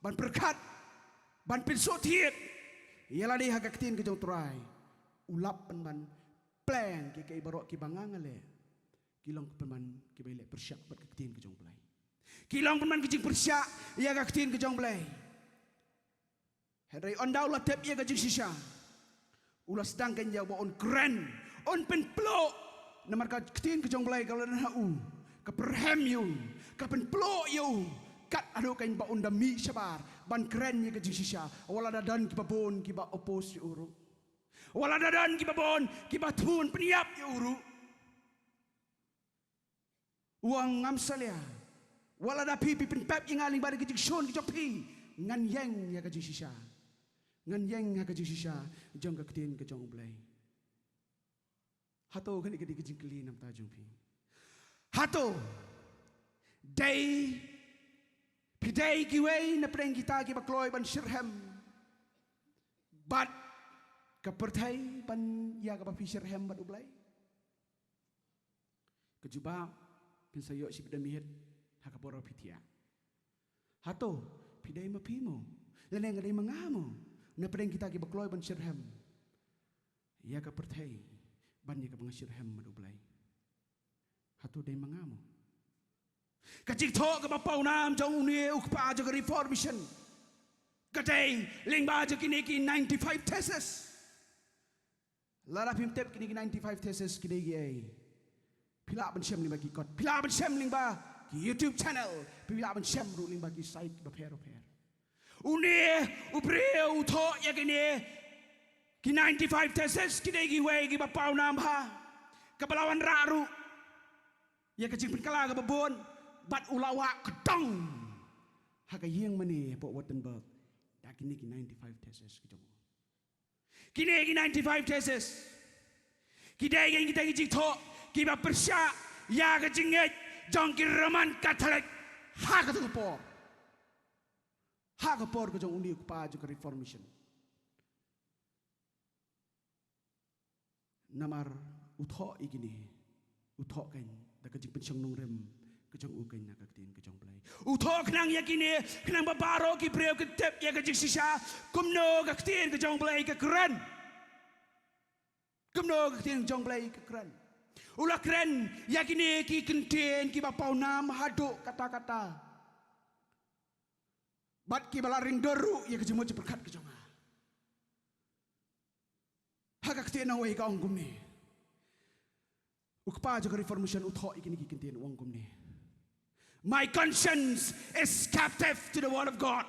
ban pyrkhat, ban pynsuhthied ïa lade ha ka ktien ka jong u Trai. U lap ban, ban plan ki, ki baroh kiba nga nga leh ki long pynban kiba ïaleh pyrshah bad ka ktien ka jong u Blei. Ki long pynban ki jingpyrshah ïa ka ktien ka jong u Blei. Hynrei ynda u la tip ïa ka jingshisha, u la sdang kein ïa u ba un kren, un pynpluh. Namar ka ktien ka jong u Blei ka la don ha u, ka pyrhem ïa u, ka pynpluh ïa u. Kat haduh kein ba un da mih shabar ban kren ïa ka jingshisha, wat la da don kiba bun kiba oppose ïa u ruh, wat la da don kiba bun kiba thmu pynïap ïa u ruh. U ong, ngam salia. Wat la da phi phi pynpep ïa nga lyngba ki jingshun ki jong phi, ngan ïeng ïa ka jingshisha. Ngan ïeng ïa ka jingshisha jong ka ktien ka jong u Blei. Hato kane ka dei ka jingkylli na ka bynta jong phi? Hato dei phi dei kiwei na pdeng kita kiba kloi ban shitrhem bad ka pyrthei ban ïa kaba phi shitrhem bad u Blei? Ka jubab phin sa ïoh shibit da miet ha ka por ba phi thiah. Hato phi dei ma phi mo, lane nga dei ma nga mo, na pdeng kita kiba kloi ban shitrhem ïa ka pyrthei ban ïa kaba nga shitrhem bad u Blei? Hato dei ma nga mo? Ka jingthoh kaba pawnam jong une u kpa jong ka Reformation ka dei lyngba jong kine ki ninety-five theses. Lada phim tip kine ki ninety-five theses ki dei kiei, phi lah ban shem lyngba ki kot, phi lah ban shem lyngba ki YouTube channel, phi lah ban shem ruh lyngba ki site bapher bapher. Une u briew u thoh ïa kine ki ninety-five theses, ki dei kiwei kiba pawnam bha, kaba la wanrah ruh ïa ka jingpynkylla kaba bun, bad u la wah kdong ha ka ïing mane hapoh Wittenberg da kine ki ninety-five theses ki jong u. Kine ki ninety-five theses ki dei kein kita ki jingthoh kiba pyrshah ïa ka jingngeit jong ki Roman Catholic ha kata ka por, ha ka por ka jong une u kpa jong ka Reformation. Namar u thoh ïa kine, u thoh kein da ka jingpynshong nongrim ka jong u kein na ka ktien ka jong u Blei. U thoh khnang ïa kine, khnang ba baroh ki briew kin tip ïa ka jingshisha kumno ka ktien ka jong u Blei ka kren. Kumno ka ktien ka jong u Blei ka kren. U la kren ïa kine ki kyntien kiba pawnam haduh katta katta. Bad kiba la ring dur ruh ïa ka jingmut jingpyrkhat ka jong nga. Ha ka ktien nongwei ka ong kumne. U kpa jong ka Reformation u thoh ïa kine ki kyntien u ong kumne. My conscience is captive to the word of God.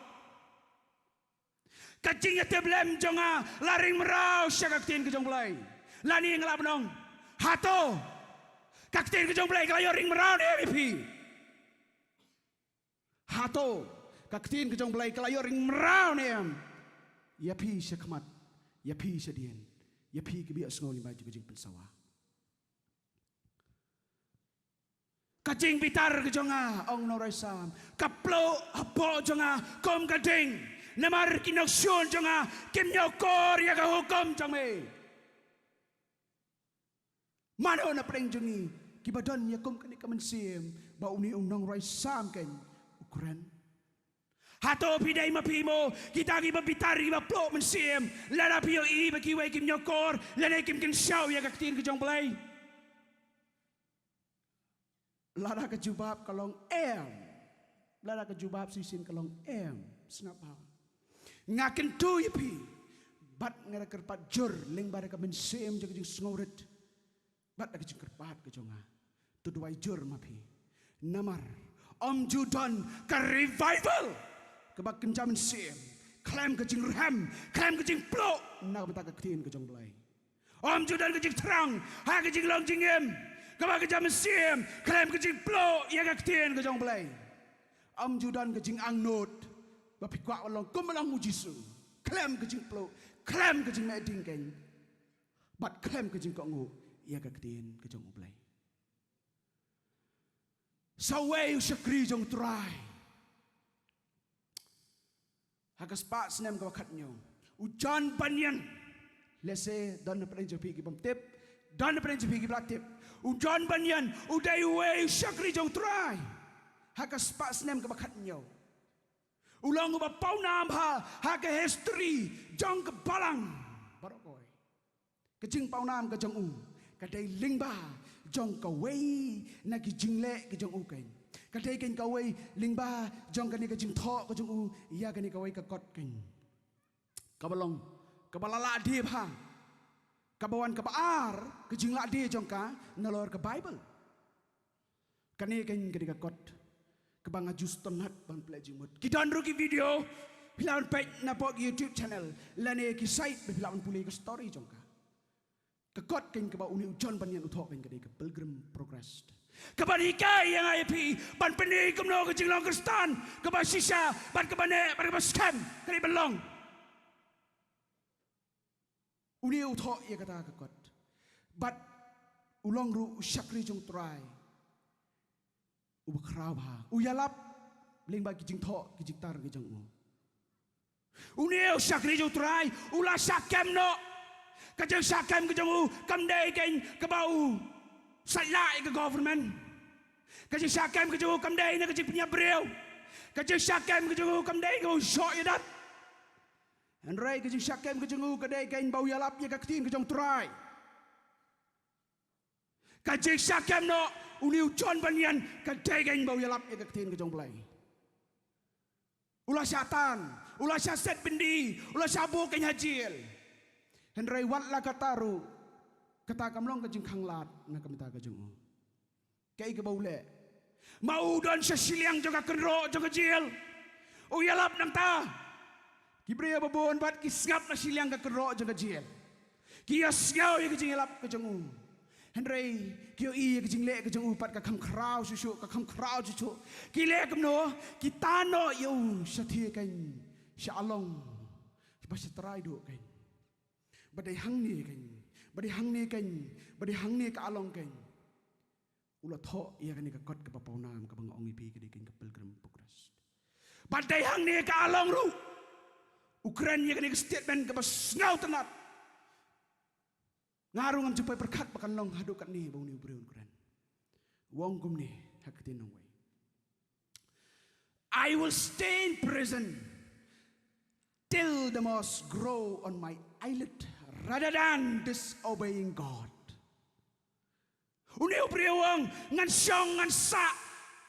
Ka jingïatiplem jong nga la ring mraw sha ka ktien ka jong U Blei. Lane nga lah ban ong, hato ka ktien ka jong U Blei ka la ïoh ring mraw ne em ïa phi? Hato ka ktien ka jong U Blei ka la ïoh ring mraw ne em ïa phi sha khmat, ïa phi sha dien, ïa phi kiba ïohsngew lyngba jong ka jingpynsawa? Ka jingbitar ka jong nga, ong u nongrwai Salm, ka pluh hapoh jong nga kum ka ding. Namar ki nongshun jong nga kim ñiewkor ïa ka hukum jong me. Mano na pdeng jong ngi kiba don ïa kum kane ka mynsiem ba une u nongrwai Salm keiñ u kren? Hato phi dei ma phi mo kita kiba bitar, kiba pluh mynsiem lada phi ïohi ba kiwei kim ñiewkor lane kim kynshew ïa ka ktien ka jong U Blei? Lada ka jubab ka long em, lada ka jubab shisien ka long em, sngap bha. Nga kyntu ïa phi bad nga da kyrpad jur lyngba da ka mynsiem jong ka jingsngewrit bad da ka jingkyrpad ka jong nga. To duwai jur ma phi. Namar ym ju don ka revival kaba kynja mynsiem khlem ka jingrhem, khlem ka jingpluh na ka bynta ka ktien ka jong U Blei. Ym ju don ka jingthrang ha ka jinglong jingim kaba kynja mynsiem khlem ka jingpluh ïa ka ktien ka jong U Blei. Ym ju don ka jingangnud ba phi kwah ban long kumba long u Jisu khlem ka jingpluh, khlem ka jingmeh ding keiñ, bad khlem ka jingkohnguh ïa ka ktien ka jong U Blei. Sa uwei u shakri jong U Trai ha ka spah snem kaba khathynñiew, u John Bunyan. Lehse don na pdeng jong phi ki bym tip, don na pdeng jong phi kiba la tip. U John Bunyan u dei uwei u shakri jong U Trai ha ka spah snem kaba khathynñiew. U long uba pawnam ha, ha ka history jong ka balang baroh kawei. Ka jingpawnam ka jong u ka dei lyngba jong kawei na ki jingleh ka jong u keiñ. Ka dei keiñ kawei lyngba jong kane ka jingthoh ka jong u ïa kane kawei ka kot keiñ, kaba long kaba la lah die bha, kaba wan kaba ar ka jinglahde jong ka nalor ka Baibl. Kane keiñ ka dei ka kot kaba nga ju sngewtynnat ban pynleit jingmut. Ki don ruh ki video, phi lah ban peit napoh ki YouTube channel lane ki site ba phi lah ban pule ka story jong ka. Ka kot keiñ kaba une u John Bunyan u thoh keiñ ka dei ka Pilgrim Progress, kaban hikai ïa nga ïa phi ban pyni kumno ka jinglong Khristan kaba shisha bad kaba neh bad kaba skhem ka dei ban long. Une u thoh ïa kata ka kot bad u long ruh u shakri jong U Trai uba khraw bha, u ïalap lyngba ki jingthoh ki jingtar ki jong u. Une u shakri jong U Trai u la shah kem noh. Ka jingshah kem ka jong u kam dei keiñ kaba u sait lah ïa ka government. Ka jingshah kem ka jong u kam dei na ka jingpynïap briew. Ka jingshah kem ka jong u kam dei kaba u shoh ïa dat. Hynrei ka jingshah kem ka jong u ka dei keiñ ba u ïalap ïa ka ktien ka jong U Trai. Ka jingshah kem noh une u John Bunyan ka dei keiñ ba u ïalap ïa ka ktien ka jong U Blei. U la shah tan, u la shah set byndi, u la shah buh keiñ ha jel. Hynrei wat la kata ruh kata kam long ka jingkhanglad na ka bynta ka jong u. Kaei kaba u leh? Ma u don sha shiliang jong ka kynroh jong ka jel. U ïalap nangta. Ki briew ba bun bad ki sngap na shiliang ka kynroh jong ka jel. Ki ïohsngew ïa ka jingïalap ka jong u. Hynrei ki ïohi ïa ka jingleh ka jong u pat ka kham khraw shuh shuh, ka kham khraw shuh shuh. Ki leh kumno? Ki tan noh ïa u shathie keiñ sha along ba sha trai duh keiñ. Ba dei hangne keiñ, ba dei hangne keiñ, ba dei hangne ka along keiñ. U la thoh ïa kane ka kot kaba pawnam kaba nga ong ïa phi ka dei keiñ ka Pilgrim Progress. Ba dei hangne ka along ruh u kren ïa kane ka statement kaba sngewtynnat. Nga ruh ngam ju poi pyrkhat ba kan long haduh katne ba une u briew un kren. U ong kumne ha ka ktien nongwei. I will stay in prison till the moss grow on my eyelid rather than disobeying God. Une u briew u ong, ngan shong ngan sah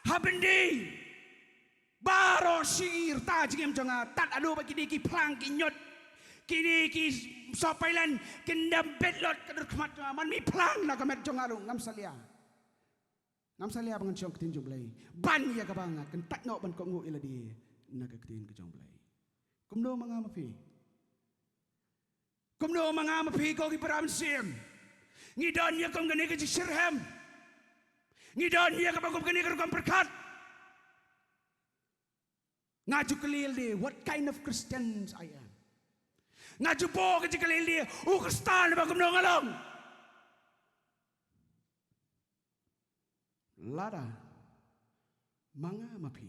ha byndi baroh shi ïing, rta jingim jong nga, tad haduh ba kine ki phlang ki ñiut, kine ki sohpailen kin dem bit lut ka dur khmat jong nga. Man me phlang na ka met jong nga ruh, ngam salia. Ngam salia ba ngan shong ktien jong U Blei ban ïa kaba nga kyntait noh ban kohnguh ïa lade na ka ktien ka jong U Blei. Kumno ma nga ma phi? Kumno ma nga ma phi, ko ki para mynsiem? Ngi don ïa kum kane ka jingshitrhem? Ngi don ïa kaba kum kane ka rukom pyrkhat? Nga ju kylli lade, what kind of Christians I am? Nga ju buh ka jingkylli lade, u Khristan ba kumno nga long? Lada ma nga ma phi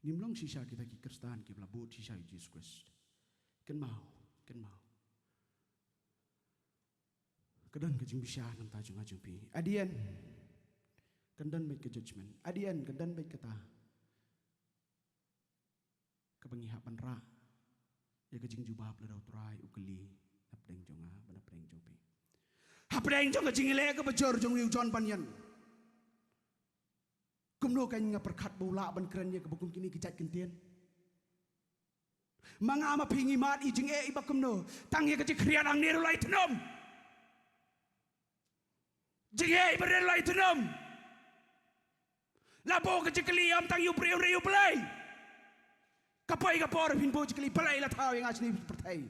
ngim long shisha kita ki Khristan kiba la bud shisha ïa u Jisu Khrist, kynmaw, kynmaw, ka don ka jingbishar na ka bynta jong nga jong phi. At the end kan don beit ka judgment. At the end kan don beit kata kaba ngi hap ban rah ïa ka jingjubab lada u Trai u kylli napdeng jong nga bad napdeng jong phi. Hapdeng jong ka jingïaleh kaba jur jong une u John Bunyan, kumno kein nga pyrkhat ba u lah ban kren ïa kaba kum kine ki jait kyntien? Ma nga ma phi ngi mad ïa jingeh iba kumno? Tang ïa ka jingkhriat hangne ruh la ïathnum. Jingeh iba rit la ïathnum. La buh ka jingkylli, ym tang ïa u briew, ïa U Blei. Ka poi ka por phin buh jingkylli, balei la thaw ïa nga shane ha pyrthei?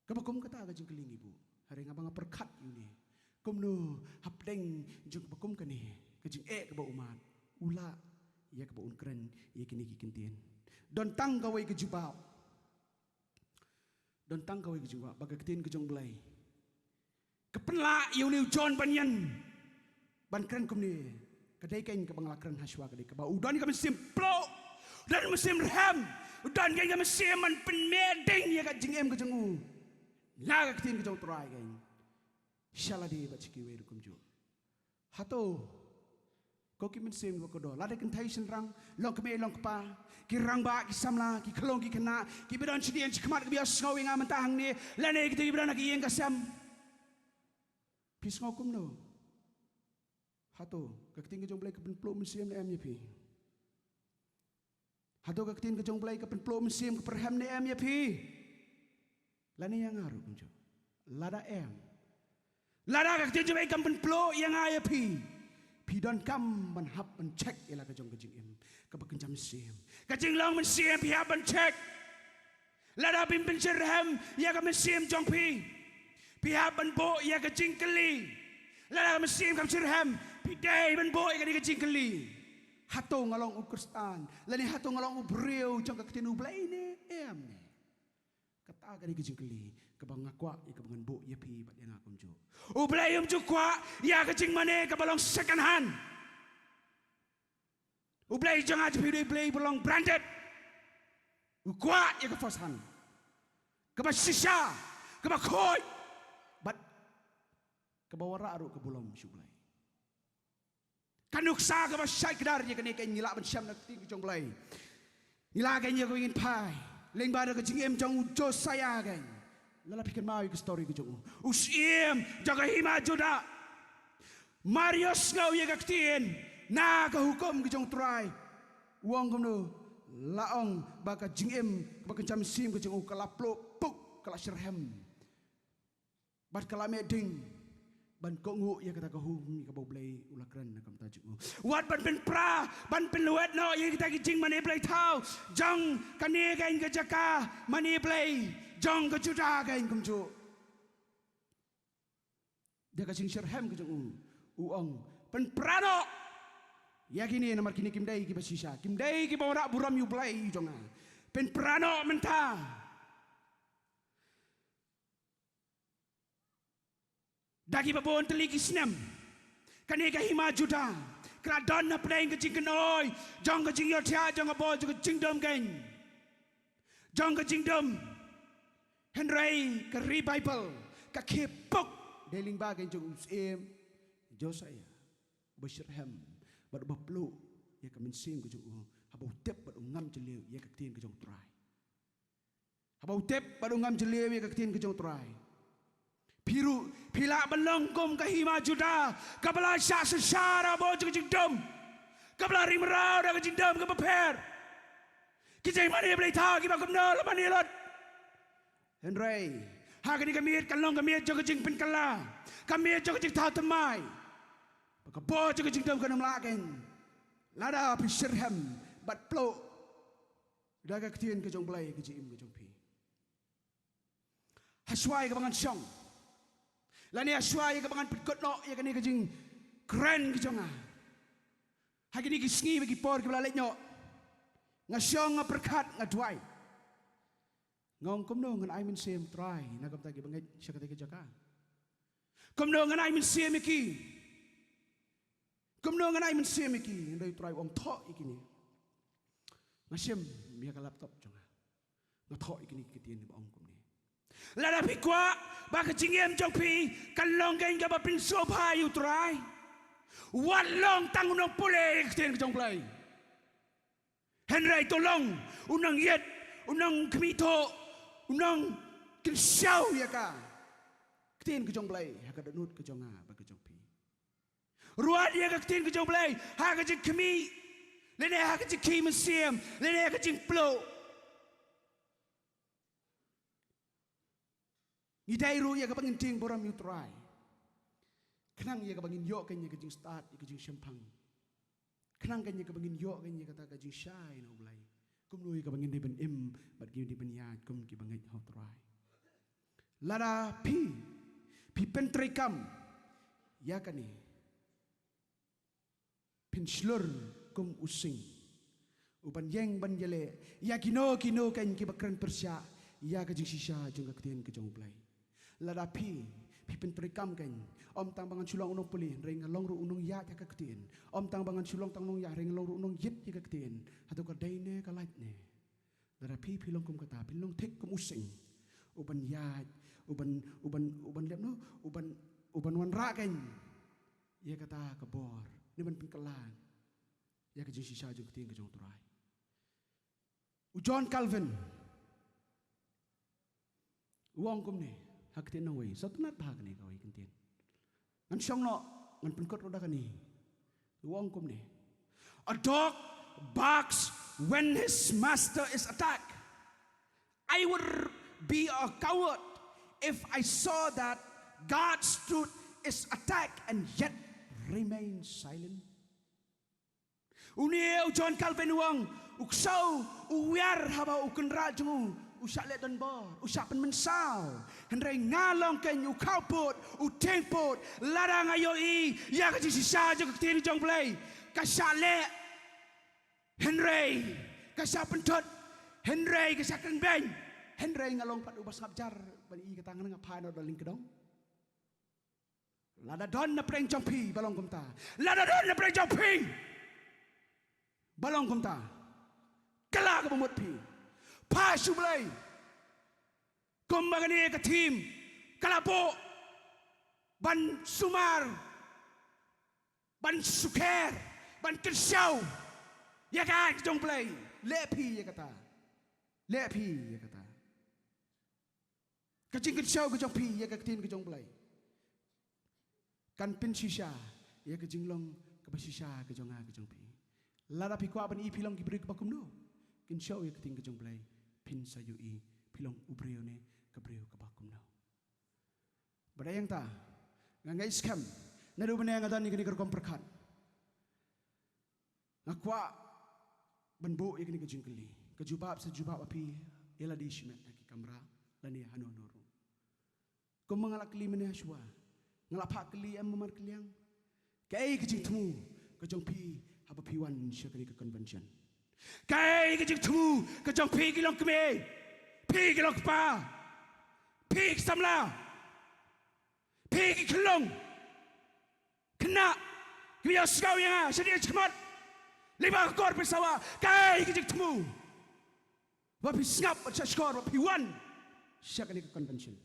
Kaba kum kata ka jingkylli ngi buh. Hynrei nga ba nga pyrkhat ïa une, kumno hapdeng jong kaba kum kane ka jingeh kaba u mad, u lah ïa kaba un kren ïa kine ki kyntien? Don tang kawei ka jubab. Don tang kawei ka jubab, ba ka ktien ka jong U Blei ka pynlah ïa une u John Bunyan ban kren kumne. Ka dei kein kaba nga la kren ha shuwa, ka dei kaba u don ka mynsiem pluh, u don mynsiem rhem, u don kein ka mynsiem ban pynmih ding ïa ka jingim ka jong u na ka ktien ka jong U Trai kein sha lade bad sha kiwei ruh kumjuh. Hato ko ki mynsiem kiba kordor, lada kynthei shynrang, long kmie long kpa, ki rangbah ki samla, ki khyllung ki khynnah, kiba don shadien shakhmat kiba ïohsngew ïa nga mynta hangne, lane kita kiba don ha ki ïing ka sem, phi sngew kumno? Hato ka ktien ka jong U Blei ka pynpluh mynsiem ne em ïa phi? Hato ka ktien ka jong U Blei ka pynpluh mynsiem ka pyrhem ne em ïa phi? Lane ïa nga ruh kumjuh? Lada em, lada ka ktien jong U Blei kam pynpluh ïa nga ïa phi, phi donkam ban hap ban check ïa la ka jong ka jingim kaba kynja mynsiem, ka jinglong mynsiem, phi hap ban check. Lada phim pynshyrhem ïa ka mynsiem jong phi, phi hap ban buh ïa ka jingkylli. Lada ka mynsiem kam shyrhem, phi dei ban buh ïa kane ka jingkylli. Hato nga long u Khristan, lane hato nga long u briew jong ka ktien U Blei ne em ne? Kata ka dei ka jingkylli kaba nga kwah ïa kaba ngan buh ïa phi bad ïa nga kumjuh. U Blei um ju kwah ïa ka jingmane kaba long second hand. U Blei jong nga jong phi u dei Blei ba long branded. U kwah ïa ka first hand, kaba shisha, kaba khuid, bad kaba wanrah ruh ka burom sha U Blei. Ka nuksa kaba shait kdar ïa kane kein ngi lah ban shem na ka ktien ka jong U Blei. Ngi lah kein ïa kawei ngin phai lyngba da ka jingim jong u Josiah kein. Lada phi kynmaw ïa ka story ka jong u, u syiem jong ka hima Judah, mar u ïohsngew ïa ka ktien na ka hukum ka jong U Trai, u ong kumno? La ong ba ka jingim kaba kynja mynsiem ka jong u ka la pluh puk, ka la shyrhem, bad ka la mih ding ban kohnguh ïa kata ka hukum kaba U Blei u la kren na ka bynta jong u. Wat ban pynpra, ban pynlwet noh ïa kita ki jingmane blei thaw jong kane kein ka jaka mane blei jong ka Judah kein kumjuh. Da ka jingshyrhem ka jong u, u ong, pynpra noh ïa kine, namar kine kim dei kiba shisha, kim dei kiba wanrah burom ïa U Blei jong nga. Pynpra noh mynta. Da kiba bun tylli ki snem, kane ka hima Judah ka la don hapdeng ka jingkynoi jong ka jingïohthiah jong ka bor jong ka jingdum kein, jong ka jingdum. Hynrei ka revival ka khie puk dei lyngba kein jong u syiem Josiah, uba shyrhem bad uba pluh ïa ka mynsiem ka jong u, haba u tip bad u ngam jylliew ïa ka ktien ka jong U Trai. Haba u tip bad u ngam jylliew ïa ka ktien ka jong U Trai. Phi ruh Phi lah ban long kum ka hima Judah, kaba la shah synshar ha bor jong ka jingdum, kaba la ri mraw da ka jingdum kaba pher. Ki jingmane bleithaw kiba kumno la mane lut. Hynrei ha kane ka miet kan long ka miet jong ka jingpynkylla, ka miet jong ka jingthaw thymmai. Ba ka bor jong ka jingdum kan ym lah kein lada phi shitrhem bad pluh da ka ktien ka jong U Blei ha ka jingim ka jong phi. Ha shuwa ïa kaba ngan shong, lane ha shuwa ïa kaba ngan pynkut noh ïa kane ka jingkren ka jong nga, ha kine ki sngi bad ki por kiba la leit noh, nga shong, nga pyrkhat, nga duwai, nga ong, kumno ngan ai mynsiem, Trai, na ka bynta kiba ngeit sha katei ka jaka? Kumno ngan ai mynsiem ïa ki? Kumno ngan ai mynsiem ïa ki? Hynrei U Trai u ong, thoh ïa kine. Nga shim ïa ka laptop jong nga, nga thoh ïa kine ki ktien ba ong kumne: Lada phi kwah ba ka jingim jong phi kan long kein kaba pynsngewbha ïa U Trai, wat long tang u nongpule ïa ka ktien ka jong U Blei. Hynrei to long u nongïit, u nongkhmih thuh, u nongkynshew ïa ka ktien ka jong U Blei ha ka dohnud ka jong nga bad ka jong phi. Ruat ïa ka ktien ka jong U Blei ha ka jingkhmih, lane ha ka jingkhih mynsiem, lane ha ka jingpluh. Ngi dei ruh ïa kaba ngin tieng burom ïa U Trai, khnang ïa kaba ngin ïoh kein ïa ka jingstad, ïa ka jingshemphang, khnang kein ïa kaba ngin ïoh kein ïa kata ka jingshai na U Blei, kumno ïa kaba ngin dei ban im bad ngin dei ban ïaid kum kiba ngeit ha U Trai. Lada phi, phi pyntreikam ïa kane, phin shlur kum u sing, u ban ïeng ban ïaleh ïa kino kino kein kiba kren pyrshah ïa ka jingshisha jong ka ktien ka jong U Blei. Lada phi, phi pyntreikam kein, ym tang ba ngan shu long u nongpule, hynrei ngan long ruh u nongïaid ïa ka ktien. Ym tang ba ngan shu long tang u nongïaid, hynrei ngan long ruh u nongïit ïa ka ktien. Hato ka dei ne ka lait ne? Lada phi, phi long kum kata, phin long thik kum u sing, u ban ïaid, u ban, u ban, u ban leh noh, u ban, u ban wanrah kein ïa kata ka bor, ne ban pynkylla ïa ka jingshisha jong ka ktien ka jong U Trai. U John Calvin u ong kumne ha ka ktien nongwei, sngewtynnat bha kane kawei ka ktien. Ngan shong noh, ngan pynkut ruh da kane. U ong kumne: A dog barks when his master is attacked. I would be a coward if I saw that God's truth is attacked and yet remain silent. Une u John Calvin u ong, u ksew u wiar haba u kynrad jong u u shah leh donbor, u shah pynmynsaw. Hynrei nga long kein u khawpud, u tiengpud, lada nga ïohi ïa ka jingshisha jong ka ktien jong U Blei ka shah leh, hynrei ka shah pynthut, hynrei ka shah kren beiñ, hynrei nga long pat uba sngap jar ban i kata, nga phai noh da lyngkdong. Lada don na pdeng jong phi ba long kumta, lada don na pdeng jong phi ba long kumta, kylla kaba mut phi, phai sha U Blei. Kumba kane ka thim ka la buh, ban sumar, ban sukher, ban kynshew ïa ka jong U Blei. Leh phi ïa kata. Leh phi ïa kata. Ka jingkynshew ka jong phi ïa ka ktien ka jong U Blei kan pynshisha ïa ka jinglong kaba shisha ka jong nga ka jong phi. Lada phi kwah ban i phi long ki briew kaba kumno, kynshew ïa ka ktien ka jong U Blei, phin sa ïohi phi long u briew ne ka briew kaba kumno. Bad ïa kata nga ngeit skhem naduh mynne nga don ïa kane ka rukom pyrkhat. Nga kwah ban buh ïa kane ka jingkylli. Ka jubab sa jubab, ha phi ïa lade shimet ha ki kamra lane hano hano ruh. Kumba nga la kylli mynne ha shuwa, nga la phah kylli em markylliang. Kaei ka jingthmu ka jong phi haba phi wan sha kane ka convention? Kaei ka jingthmu ka jong phi ki longkmie, phi ki longkpa, phi ki samla, phi ki khyllung? Khynnah kiba ïohsngew ïa nga shane shakhmat lyngba ka kor Pyrshah, kaei ka jingthmu ba phi sngap bad shahshkor ba phi wan sha kane ka convention?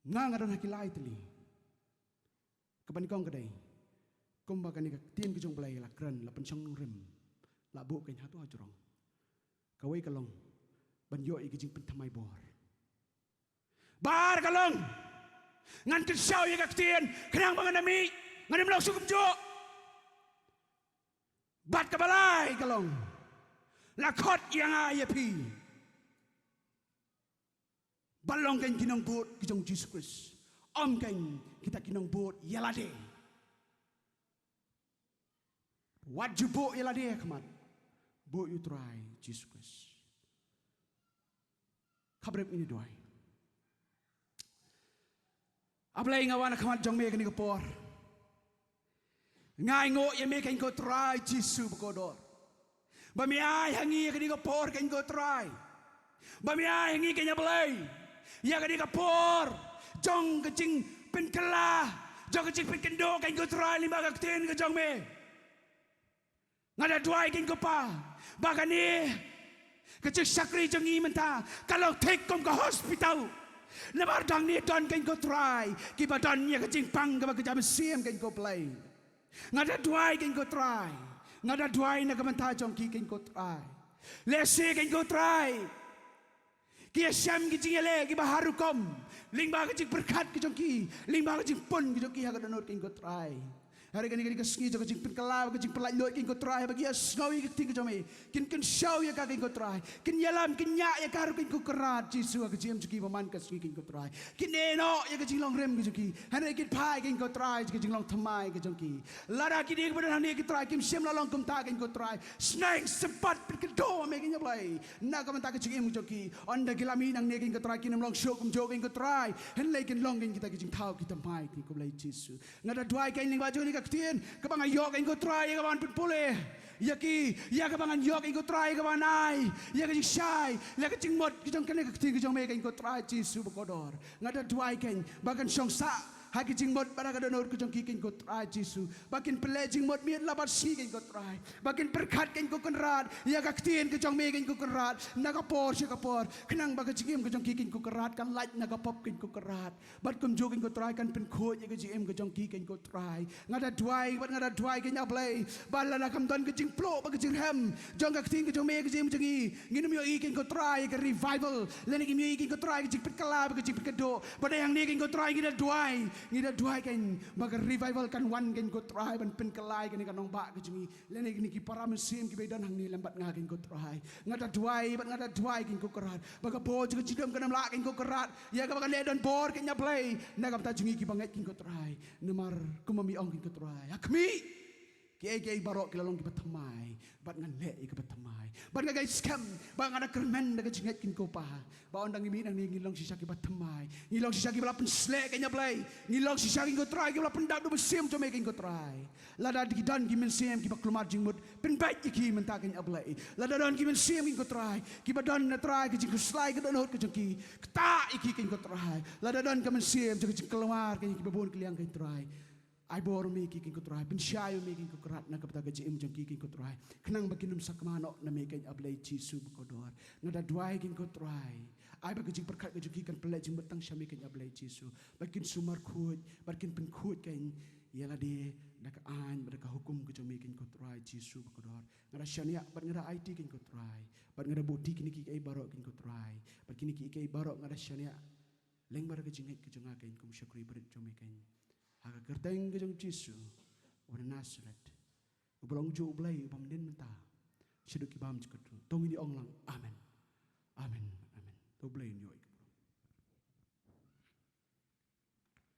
Nga, nga don ha ki lai tylli. Kaba nyngkong ka dei kumba kane ka ktien ka jong U Blei la kren, la pynshong nongrim, la buh kein hato hajrong. Kawei ka long ban ïoh ïa ka jingpynthymmai bor. Bar ka long Ngan kynshew ïa ka ktien khnang ba ngan da mih, ngan ym long shuh kumjuh. Bad kaba lai ka long, la khot ïa nga ïa phi ban long kein ki nongbud ki jong Jisu Khrist, ym kein kita ki nongbud ïa lade. Wat ju buh ïa lade ha khmat, buh ïa U Trai Jisu Khrist. Khabrip ngin ïa duwai. A Blei, nga wan ha khmat jong me kane ka por. Nga ainguh ïa me kein ko Trai Jisu bakordor, ba me ai ha ngi ïa kane ka por kein ko Trai, ba me ai ha ngi kein a Blei ïa kane ka por jong ka jingpynkylla, jong ka jingpynkynduh kein ko Trai lyngba ka ktien ka jong me. Nga da duwai kein ko Pa, ba kane ka jingshakri jong ngi mynta kan long thik kum ka hospital. Namar dang ne don kein ko Trai kiba don ïa ka jingpang kaba ka jam siem kein ko Blei. Nga da duwai kein ko Trai, nga da duwai na ka bynta jong ki kein ko Trai. Lehse kein ko Trai ki ïashem ki jingïaleh kiba har rukom lyngba ka jingpyrkhat ka jong ki, lyngba ka jingpun ka jong ki ha ka dohnud kein ko Trai. Hynrei kane ka dei ka sngi jong ka jingpynkylla, ka jingpynlait luid kein ko Trai, ba ki ïa sngew ïa ka ktien ka jong me, kin kynshew ïa ka kein ko Trai, kin ïalam, kin ñiah ïa ka ruh kein ko Kynrad Jisu ha ka jingim jong ki ba man ka sngi kein ko Trai. Kin ïeh noh ïa ka jinglong rim ka jong ki, hynrei kin phai kein ko Trai ka jinglong thymmai ka jong ki. Lada ki dei kiba don hangne ko Trai kim shym la long kumta kein ko Trai, sneng sympat pynkynduh me kein a Blei na ka bynta ka jingim jong ki. Ynda ki la mih nangne kein ko Trai, kin ym long shuh kumjuh kein ko Trai, hynrei kin long kein kita ki jingthaw ki thymmai kein ko Blei Jisu. Nga da duwai kein lyngba jong kane ka ktien kaba nga ïoh kein ko Trai, ïa kaba ngan pynpule ïa ki, ïa kaba ngan ïoh kein ko Trai, ïa kaba ngan ai ïa ka jingshai, ïa ka jingmut ka jong kane ka ktien ka jong me kein ko Trai Jisu bakordor. Nga da duwai kein ba kan shong sah ha ka jingmut bad ha ka dohnud ka jong ki kein ko Trai Jisu, ba kin pynleh jingmut miet la bad sngi kein ko Trai, ba kin pyrkhat kein ko Kynrad ïa ka ktien ka jong me kein ko Kynrad na ka por sha ka por, khnang ba ka jingim ka jong ki kein ko Kynrad kan lait na ka pop kein ko Kynrad. Bad kumjuh kein ko Trai kan pynkhuid ïa ka jingim ka jong ki kein ko Trai. Nga da duwai bad nga da duwai kein a Blei, ba lada kam don ka jingpluh bad ka jingrhem jong ka ktien ka jong me ha ka jingim jong ngi, ngin ym ïohi kein ko Trai ka revival, lane ngin ym ïohi kein ko Trai ka jingpynkylla bad ka jingpynkynduh. Bad hangne kein ko Trai ngi da duwai, ngi da duwai kein ba ka revival kan wan kein ko Trai ban pynkylla ïa kane ka nongbah ka jong ngi, lane kine ki para mynsiem kiba don hangne lem bad nga kein ko Trai. Nga da duwai bad nga da duwai kein ko Kynrad ba ka bor jong ka jingdum kan ym lah kein ko Kynrad ïa kaba kan leh donbor kein a Blei na ka bynta jong ngi kiba ngeit kein ko Trai. Namar kumba me ong kein ko Trai, ha khmih kiei kiei baroh ki la long kiba thymmai, bad ngan leh ïa kiba thymmai. Bad nga ngeit skhem ba nga da kyrmen da ka jingngeit kein ko Pa, ba ynda ngi mih nangne ngin long shisha kiba thymmai, ngin long shisha kiba la pynsleh kein a Blei, ngin long shisha kein ko Trai kiba la pyndap da u Mynsiem jong me kein ko Trai. Lada ki don ki mynsiem kiba kulmar jingmut, pynbeit ïa ki mynta kein a Blei. Lada don ki mynsiem kein ko Trai kiba don na Trai ka jingkhuslai ka dohnud ka jong ki, ktah ïa ki kein ko Trai. Lada don ka mynsiem jong ka jingkulmar kein kiba bun kylliang kein Trai, ai bor me ïa ki kein ko Trai, pynshai me ïa ki kein ko Kynrad na ka bynta ka jingim jong ki kein ko Trai, khnang ba kin ym sakma noh na me kein a Blei Jisu bakordor. Nga da duwai kein ko Trai, ai ba ka jingpyrkhat ka jong ki kan pynleh jingmut tang sha me kein a Blei Jisu, ba kin sumar khuid bad kin pynkhuid kein ïa lade da ka aiñ bad da ka hukum ka jong me kein ko Trai Jisu bakordor. Nga da shaniah bad nga da aiti kein ko Trai, bad nga da buhti kine kiei kiei baroh kein ko Trai, bad kine kiei kiei baroh nga da shaniah lyngba da ka jingngeit ka jong nga kein kum u shakri barit jong me kein. Ha ka kyrteng ka jong u Jisu uba na Nasareth, uba long juh u Blei uba mynnin mynta shaduh ki bymjukut, to ngin ong lang amen. Amen, amen. To u Blei un ïohi.